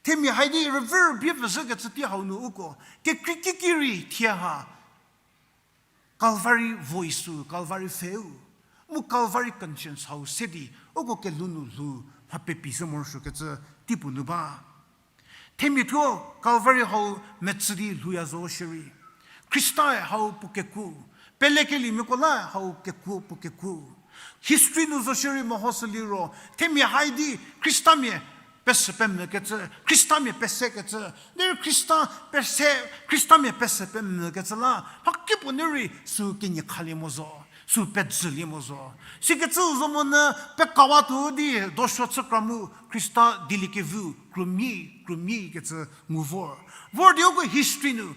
Themia hai di rüvü rübie pfüzhükecü tei hau nu uko kekreikiki rei thie ha Calvary voice-u, Calvary pfheu, mu Calvary conscience hau se di uko kelhou nu lhou mha pepi se morosuokecü teipuo nu ba. Themia thuo Calvary hau metsü di lhouya zo shierei, Khristae hau puo kekuo, pelekeliemiako la hau kekuo puo kekuo. History nu zo shierei mehoshü liro, themia hai di Khristamia pesü pemvükecü, Khristamia pesekecü, derei Khrista pese, Khristamia pesü pemvükecü la mhakipuo nu rei sü kenie khalie mo zo, sü pejülie mo zo. Sikecü zo monyü pekawatuo di dosuo chükra mu Khrista dieliekeviu krümia, krümia kecü ngu vor. Vor di uko history nu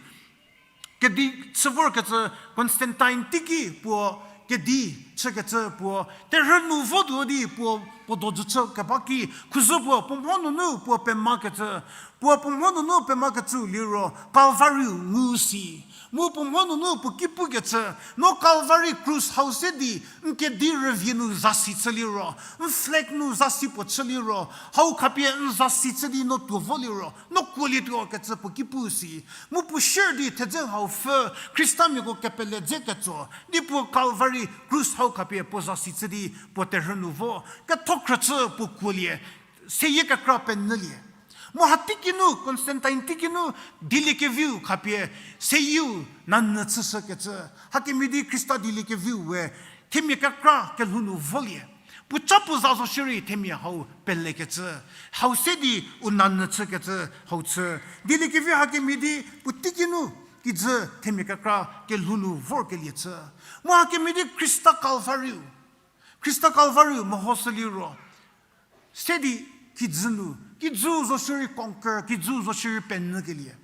kedi chü vorkecü Constantine teiki puo kedi chükecü puo terhü nu votuo di puo, puo dojü chü keba ki khuzü puo puo mho nunu puo pemakecü, puo puo mho nunu pemakecü liro Calvary-u ngu si. Mu puo mho nunu puo ki pukecü, no Calvary krus hau se di n kedi rüvie nu zasi chü liro, n flag nu zasi puo chü liro, hau khapie n zasi chü di no tuo vo liro no kuolietuo kecü puo ki pu si. Mu puo sier di thedze hau pfü, Khristamiako kepele dze ketso di puo Calvary krus hau khapie puo zasi chü di puo terhü nu vo, kethokhrücü puo kuolie, seyie kekra penyülie. Mu hateikinu, Constantine teikinu, dieliekeviu khapie seyieu nanyü chüshükecü, hakemhie di Khrista dieliekeviu we themia kekra kelhou nu volie. Puo ca puo za zo shierei themia hau pelekecü, hau se di u nanyü chükecü hau chü. Dieliekeviu hakemhie di puo teikinu kijü themia kekra kelhou nu vorkelie chü. Mu hakemhie di Khrista Calvary-u, Khrista Calvary-u mehoshü liro, se di kijü nu, kijüu zo shierei conquer, kijüu zo shierei penyükelie.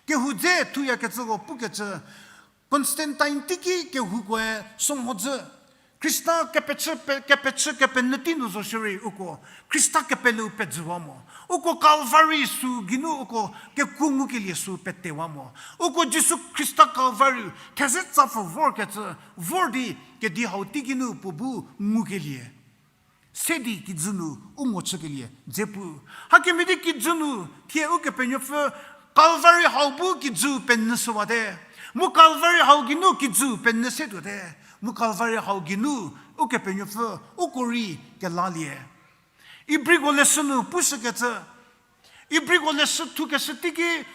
Kehou dze thuyakecüko pukecü, Constantine teiki kehoukoe sü mhodzü, Khrista kepechü pe-, kepechü kepenyü tei nu zo shierei uko Khrista kepeleu pejüwa mo. Uko Calvary sü geinu uko kekuo ngukelie sü petewa mo. Uko Jisu Khrista Calvary theze tsapfü vorkecü, vor di kedi hau teikinu puo bu ngukelie. Se di kijü nu u ngo chükelie dze pu. Hakemhie di kijü nu thie Ukepenuopfü Calvary hau bu kijüu penyü shüwate. Mu Calvary hau geinu kijüu penyü se tuote. Mu Calvary hau geinu Ukepenuopfü uko rei kelalie. Ibriko leshü nu pushükecü, Ibriko leshü thukeshü teiki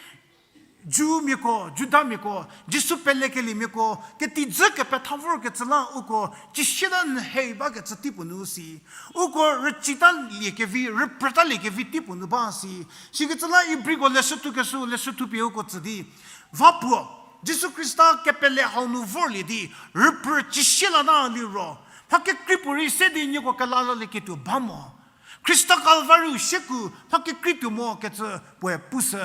Jewmiako, Judamiako, Jisu pelekeliemiako ketijü kepetha vorkecü la uko cisieta nhei bakecü teipuo nu si. Uko rücitaliekevi, rüprütaliekevi teipuo nu ba si. Sikecü la Ibriko leshü thukeshü, leshü thupie uko tsü di, va puo Jisu Khrista kepele hau nu vorlie di, rüpü cishie lata liro, mha kekrei puorei se di nieko kelatalieketuo ba mo. Khrista Kalvariu sieko mha kekrei tuo mo kecü puoe pushü.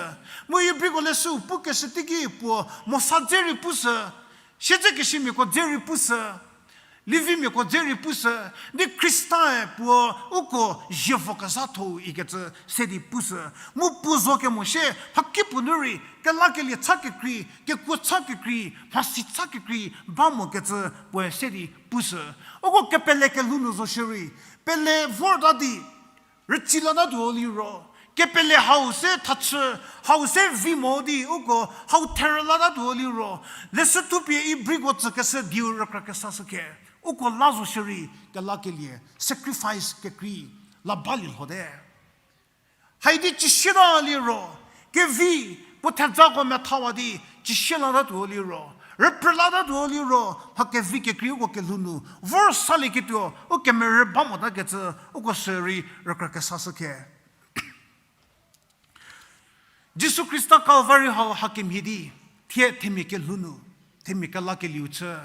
Mu Ibriko leshüu pukeshü teiki puo Mosa dze rei pushü, siedzekesimiako dze rei pushü, Levimiako dze rei pushü, di Khristae puo uko zievo kezhatho ikecü se di pushü. Mu puo zo kemo shie, mhakipuo nu rei, kelakelie cha kekrei, kekuo cha kekrei, mhasi cha kekrei, ba mokecü puoe se di pushü. Uko kepele kelhou nu zo shierei, pele vorta di, rütsi latatuo liro, kepele hau se thachü, hau se vi mo di uko hau therü latatuo liro, leshü thupie Ibriko tsükeshü dieu rükra kesashü khe, uko la zo shierei kelakelie, sacrifice kekrei, la balie lhote. Haidi cisieta liro, kevi puo thejako methawa di cisie latatuo liro, rüphrü latatuo liro, mha kevi kekrei uko kelhou nu vor salieketuo, u kemerü ba motakecü, uko sürei rükra kesashü khe. Jisu Khrista Kalvari hau hakemhie di, thie themia kelhou nu, themia kelakelieu chü,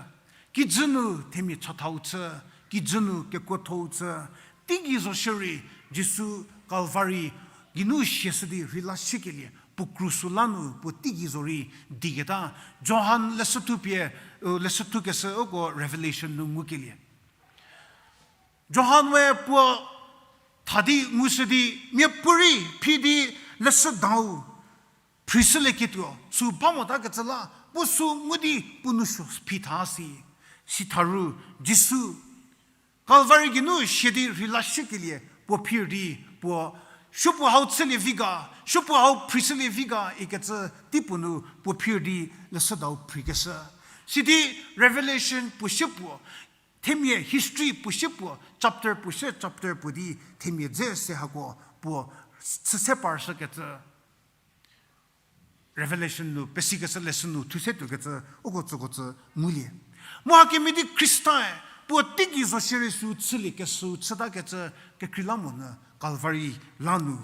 kijü nu themia chathau chü, kijü nu kekuothou chü, teigei zo shierei, Jisu Kalvari geinu siashü di rheila shükelie, puo krus la nu puo teigei zo rei diketa, Johan leshü thupie, u, leshü thukeshü uko Revelation nu ngukelie. Johan-e puo tha di ngushü di, miapuorei phi di leshüdau phrishülieketuo, sü ba motakecü la, puo sü ngu di puo nou suo phi tha si. Sitharu, Jisu Kalvari geinu sia di rheila shükelie puo phir di, puo, supuo hau chülie vi ga, supuo hau phrishülie vi ga ikecü teipuo nu puo phir di leshüdau phrikeshü. Sidi Revelation puo sie puo, themia history puo sie puo, chapter puo sie chapter puo di themia dze se hako puo chü se parshükecü. Revelation nu, pesikeshü leshü nu thu se tuokecü, uko tsüko tsü ngulie. Mu hakemhie di Khristae, puo teigei zo shierei sü chüliekeshü chütakecü, kekreilamonyü Kalvari la nu.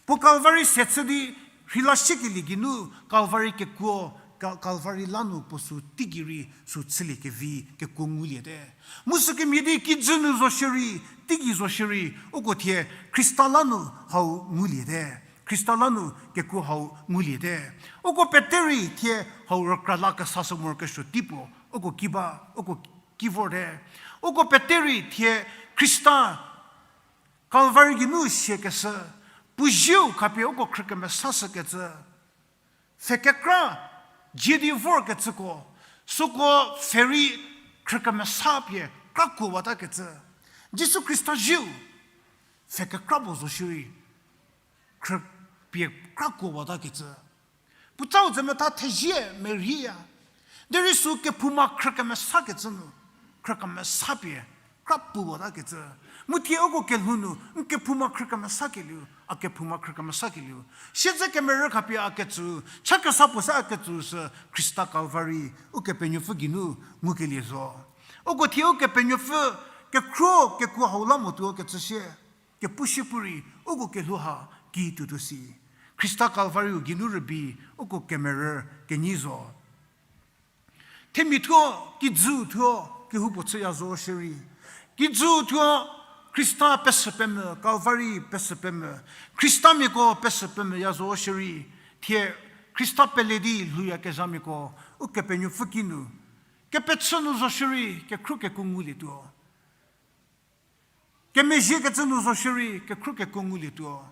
Puo Kalvari se chü di, rheila shükelie geinu, Kalvari kekuo, Ka-, Kalvari la nu puo sü teigei rei sü chüliekevi kekuo nguliete. Mu sükemhie di kijü nu zo shierei, teigei zo shierei, uko thie Khrista la nu hau nguliete. Khrista la nu kekuo hau nguliete. Uko pete rei thie hau rükra la kesashü morokesuo teipuo, uko ki ba, uko ki vorte. Uko pete rei thie Khrista Kalvari geinu siakeshü, puo zieu khapie uko khrükemesashükecü. Pfhe kekra dzie di vorkecüko, süko pfhe rei khrükemesa pie krakuowatakecü. Jisu Khrista zieu, pfhe kekra puo zo shierei, khrü pie krakuowatakecü. Puotsau zemetha thezie merhieya. Derei sü kephouma khrükemesakecü nu, khrükemesa pie kra puwatakecü. Mu thie uko kelhou nu, n kephouma khrükemesakelieu, a kephouma khrükemesakelieu. Siedze kemerü khapie a ketsü, cha kesa puo se a ketsü sü Khrista Kalvari, Ukepenuopfü geinu ngukelie zo. Uko thie Ukepenuopfü kekhruo kekuo hau la motuo kecü sie, kepushie pu rei, uko kelhou ha ki tuotuo si. Khrista Kalvari-u geinu rübei, uko kemerü kenyi zo. Themia thuo, kijü thuo, kehoupuo chüya zo shierei. Kijü thuo, Khrista pesü pemvü, Kalvari pesü pemvü, Khristamiako pesü pemvüya zo shierei. Thie, Khrista pele di lhouyakezhamiako, Ukepenuopfü kinu. Kepechü nu zo shierei, kekhruo kekuo ngulietuo. Kemezhiekecü nu zo shierei, kekhruo kekuo ngulietuo.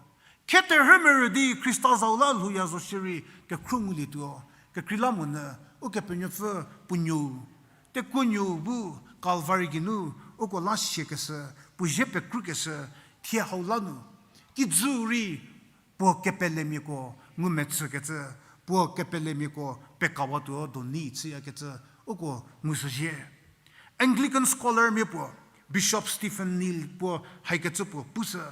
Kheterhü merü di Khrista zau la lhouya zo shierei, kekhruo ngulietuo. Kekreilamonyü, Ukepenuopfü puo nuou, tekuo nuou bu Kalvari geinu, uko la siakeshü, puo zie pekrükeshü, thie hau la nu. Kijü rei, puo kepelemiako ngumechükecü, puo kepelemiako pekawatuo doni chüyakecü, uko ngushüzhie. Anglican scholar mia puo, Bishop Stephen Neill puo haikecü puo pushü.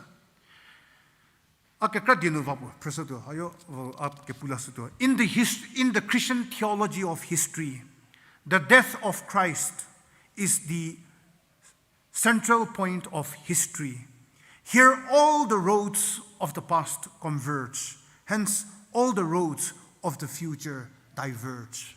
A kekra die nu va puo, phrüshütuo, hayo, a kepu lashütuo. In the his-, in the Christian theology of history, the death of Christ is the central point of history. Here all the roads of the past converge, hence all the roads of the future diverge.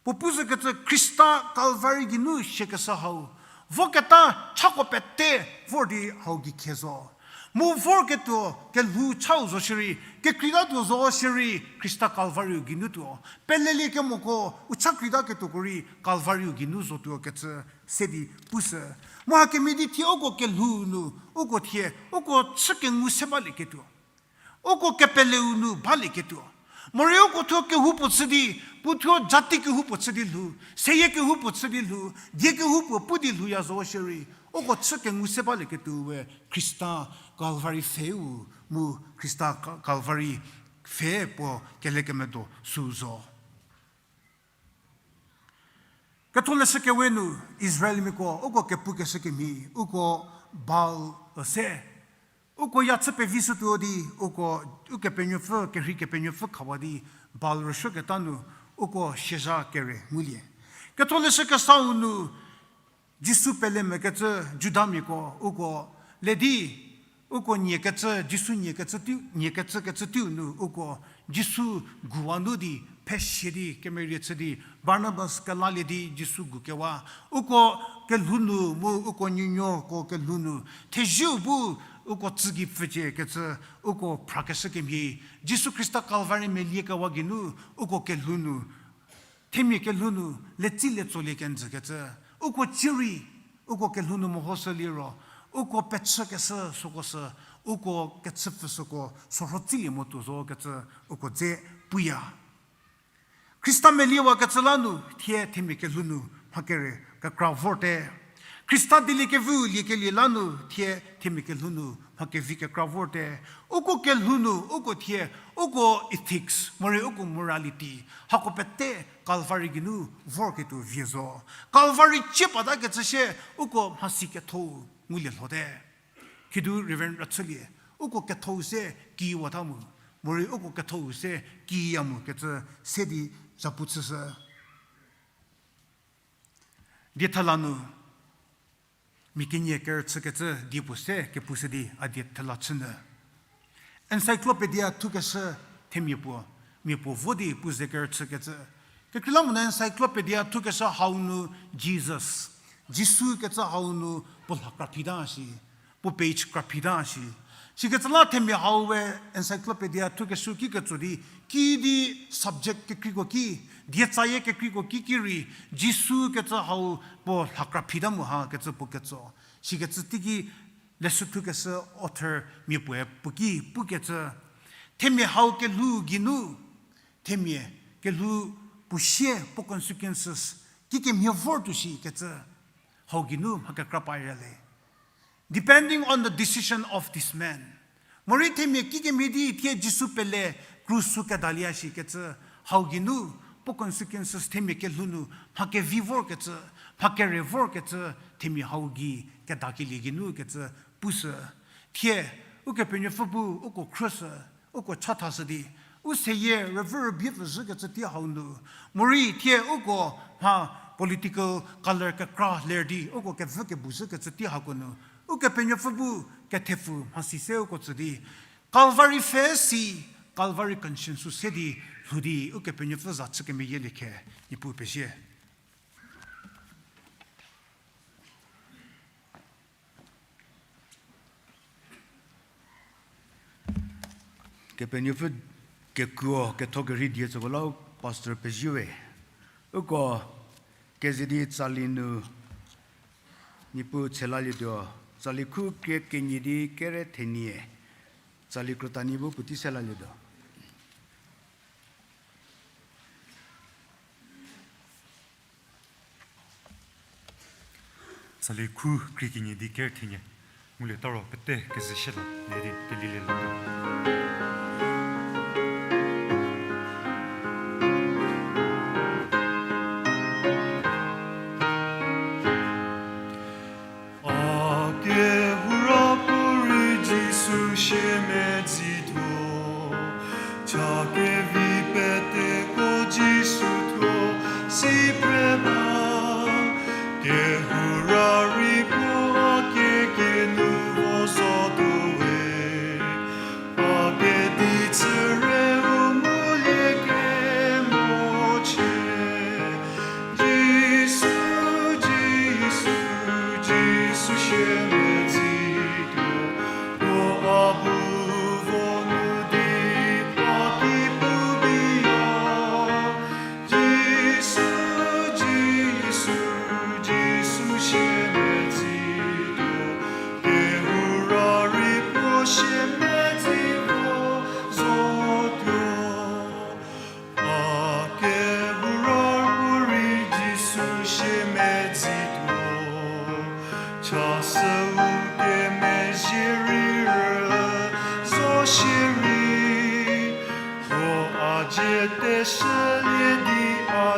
Puo pu zhükecü Khrista Calvary geinu siakeshü hau, voketa chako pete vor di hau gei khe zo. Mu vorketuo kelhou chau zo shierei, kekreitatuo zo shierei, Khrista Calvary-u geinu tuo. Peleliekemoko u cha kreitaketuoko rei Calvary-u geinu zotuo kecü se di pushü. Mu hakemhie di thie uko kelhou nu, uko thie, uko chü kengu se balieketuo. Uko kepeleu nu balieketuo. Morei uko thuo kehoupuo chü di, puo thuo jati kehoupuo chü di lhou, seyie kehoupuo chü di lhou, die kehoupuo pu di lhouya zo shierei, uko chü kengu se balieketuo we Khrista Calvary pfheu mu Khrista Ka-, Calvary pfhe puo kelekemedo sü zo. Ketholeshü kewe nu Israelmiako uko kepukeshü kemhie, uko Baal üse. Uko ya chü pevishütuo di, uko, Ukepenuopfü, kerhei kepenuopfü khawa di, Baal rüsuoketa nu, uko siezha kere ngulie. Ketholeshü kesau nu, Jisu pele mekecü Judamiako, uko le di, uko niekecü, Jisu niekecü tiu, niekecü kecü tiu nu, uko Jisu guwa nu di, phesie di, kemerie chü di, Barnabas kelalie di Jisu gukewa. Uko kelhou nu mu uko nuonuoko kelhou nu, theziu bu uko tsü gei pfücie kecü, uko phrakeshü kemhie, Jisu Khrista Calvary meliekewa geinu, uko kelhou nu, themia kelhou nu, letsi letsolie kenjü kecü, uko cierei, uko kelhou nu mehoshü liro, uko pechükeshü süko sü, uko kechüpfü süko, sorho tsilie motuo zo kecü, uko dze puya. Khrista meliewakecü la nu, thie themia kelhou nu, mha kere kekra vorte. Khrista dieliekeviu liekelie la nu, thie themia kelhou nu, mha kevi kekra vorte. Uko kelhou nu, uko thie, uko ethics, morei uko morality, hako pete Calvary geinu vorketuo vie zo. Calvary cie patakecü sie, uko mhasi ketho ngulie lhote. Khidu Reverend Rachülie, uko ketho se kiwata mu, morei uko ketho se kiya mu kecü se di zapu chüshü. Diethala nu, mia kenie kerüchükecü die puo se kepushü di a diethela chünyü. Encyclopedia thukeshü themia puo, mia puo vo di puo ze kerüchükecü. Kekreilamonyü Encyclopedia thukeshü hau nu Jesus, Jisu kecü hau nu puo lha kraphita shi, puo page kraphita shi. Sikecü la themia hau we Encyclopedia thukeshü ki ketso di, kiüdi subject kekreiko ki, dietsayie kekreiko ki ki rei, Jisu kecü hau puo lha kraphita mu ha kecü puo ketso. Sikecü teiki leshü thukeshü author mia puoe puo ki pukecü, themia hau kelhou geinu, themia kelhou puo sie puo consequences kikemhie vortuo shikecü, hau geinu mha kekra paya le. Depending on the decision of this man. Morei themia kikemhie di thie Jisu pele krus sü kedalie shikecü, hau geinu puo consequences themia kelhou nu mha kevi vorkecü, mha kere vorkecü, themia hau gei kedakelie geinu kecü pushü. Thie Ukepenuopfü bu uko khrüshü, uko chathashü di, u seyie rüvü rübie pfüzhükecü tei hau nu, morei thie uko mha political color kekra ler di uko kevü kebuzhükecü tei hako nu, Ukepenuopfü bu kethepfu mhasi se uko tsü di, Calvary pfhe si, Calvary conscience sü se di lhou di Ukepenuopfü za chü kemeyielie khe, Niepuu pezie. Kepenuopfü kekuo ketho kerhei die tsüko la u pastor pezie we. Uko keze di tsali nu Niepuu tshelalietuo, tsali khu krie kenie di kere thenie, tsali krüta nie bu puotei selalietuo. Tsali khu krie kenie di kere thenie, ngulieta ro pete kezeshü la le di kelilie la. A kehou ra puorei Jisu shie medzituo, cha kevi peteko Jisu thuo si phre ba. Kehou ra rei puo a kekenu vo zotuo we, a kedi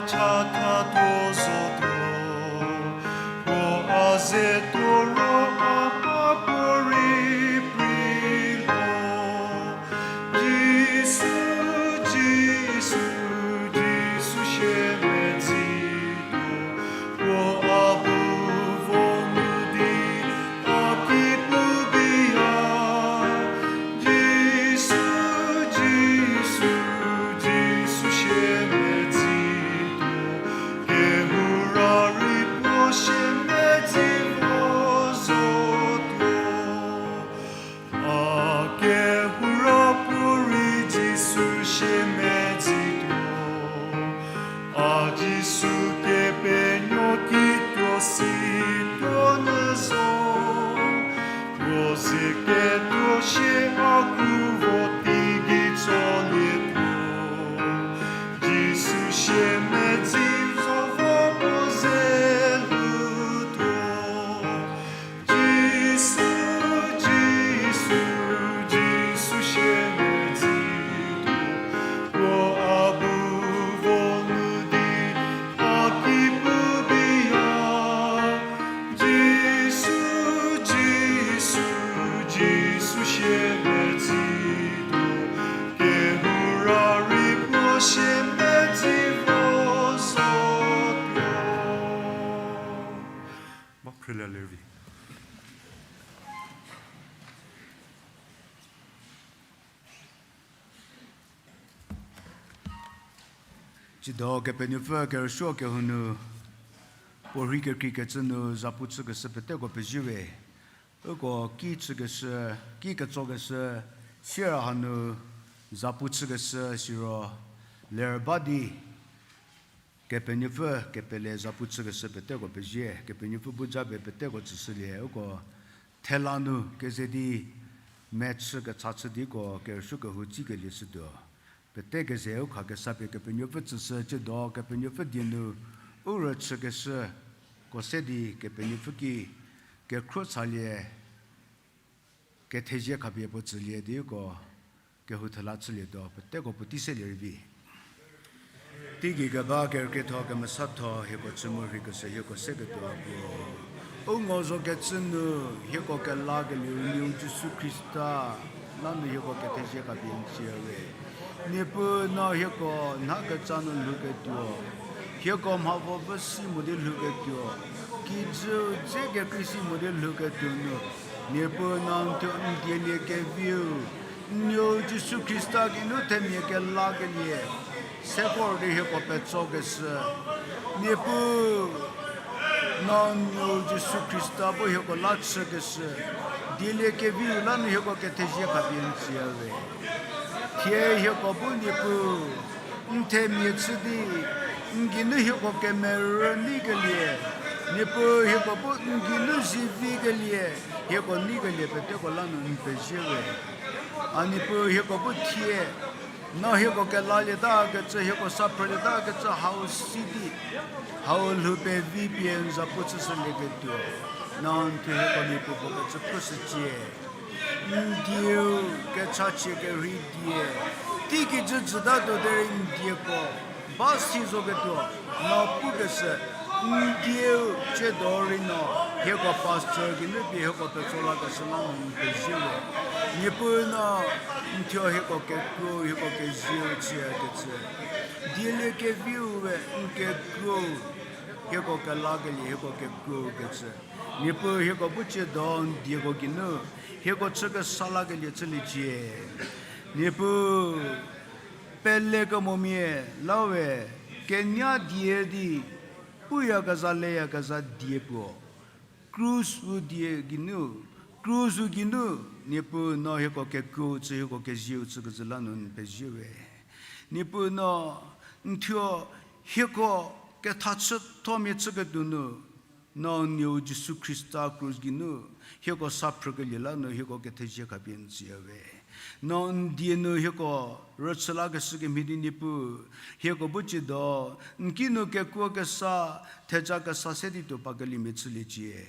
Chatha tuo zotuo, puo a ze tuo ro a mhapuorei prei lho. Jisu, Jisu, Jisu shie medzi tuo, puo a bu vo nu di, a ki pu biya. Jisu, Jisu, Jisu shie medzi tuo, kehou ra rei puo shie medzi vo zotuo. A kehou ra puorei Jisu shie medzi tuo. A Jisu Kepenuopfü ki tuo si tuo nyü zo. Puo ze ketuo shie a kru vo teigei tsolietuo. Jisu shie medzi zo vo puo ze lhoutuo. Jisu, Jisu, Jisu shie medzi tuo, puo a bu vo nu di, a ki pu biya. Jisu, Jisu, Jisu shie medzi tuo, kehou ra rei puo shie medzi vo zotuo. Ba phrelie lervi. Tsiedo Kepenuopfü kerüsuo kehou nu, puo rhei kekreikecü nu zapu chükeshü peteko pezie we. Uko ki chükeshü, ki ketsokeshü, sier hanu zapu chükeshü siro ler ba di, Kepenuopfü kepele zapu chükeshü peteko pezie, Kepenuopfü bu japie peteko tsüshülie, uko thela nu keze di mechü kecha chü diko kerüsuo kehou tsikelie shütuo. Pete keze u khakesa pie Kepenuopfü tsüshü, tsiedo Kepenuopfü die nu u rüchükeshüko se di Kepenuopfü ki kekhruo chalie, kethezie khapie puo tsülie diko kehou thela chülietuo, peteko puotei selie rei vi. Teigei keba kerükrietho kemesatho hieko chü mu rheikeshü hieko seketuo puo, u ngo zokecü nu hieko kelakelieu Nuou Jisu Khrista la nu hieko kethezie khapie n tsüya we. Niepuu no hieko nha ketsa nu lhouketuo, hieko mha vo pfü si mo di lhouketuo, kijüu dze kekrei si mo di lhouketuo nu, Niepuu no n thuo n dielie keviu, n Nuou Jisu Khrista geinu themia kelakelie se vor di hieko petsokeshü. Niepuu no n Nuou Jisu Khrista bu hieko la chükeshü, dielie keviu la nu hieko kethezie khapie n tsüya we. Thie hieko bu Niepuu n themia chü di n geinu hieko kemerü neikelie, Niepuu hieko bu n geinu zivikelie, hieko neikelie peteko la nu n pezie we. A Niepuu hieko bu thie no hieko kelalie takecü, hieko sa phrülie takecü hau si di, hau lhou pevi pie n zapu chüshülieketuo, no n thuo hieko Niepuu puo kecü khruoshücie. N dieu kechachie kerhei die, teiki jüjütatuo derei n dieko ba si zoketuo, no pukeshü, n dieu tsiedo rei no hieko pastor geinu pie hieko petso lakeshü la nu n pezie we. Niepuu no n thuo hieko kekuo, hieko kezieu chüyakecü, dielie keviu we n kekuo, hieko kelakelie hieko kekuo kecü, Niepuu hieko bu tsiedo n dieko geinu hieko chü kesa lakelie chüliecie. Niepuu, pelekemomia la we kenya die di puyakezha leyakezha die puo, krus u die geinu, krus u geinu, Niepuu no hieko kekuo chü hieko kezieu chükecü la nu n pezie we. Niepuu no n thuo hieko kethachüthomia chüketuo nu, no n Nuou Jisu Khrista krus geinu hieko sa phrükelie la nu hieko kethezie khapie n tsüya we. No n die nu hieko rüchü lakeshü kemhie di Niepuu, hieko bu ciedo, n ki nu kekuo kesa, theja kesa se di tuo pakelie mia chüliecie.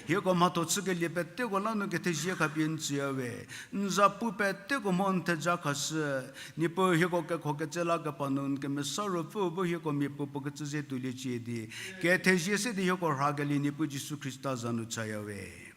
Hieko mhatho chükelie peteko la nu kethezie khapie n tsüya we. N zapu peteko mho n theja khashü. Niepuu hieko kekhoketse la kepa nu n Kemesa Ruopfü bu hieko mia puo puo kecü ze tuoliecie di, kethezie se di hieko rhakelie Niepuu Jisu Khrista za nu chaya we.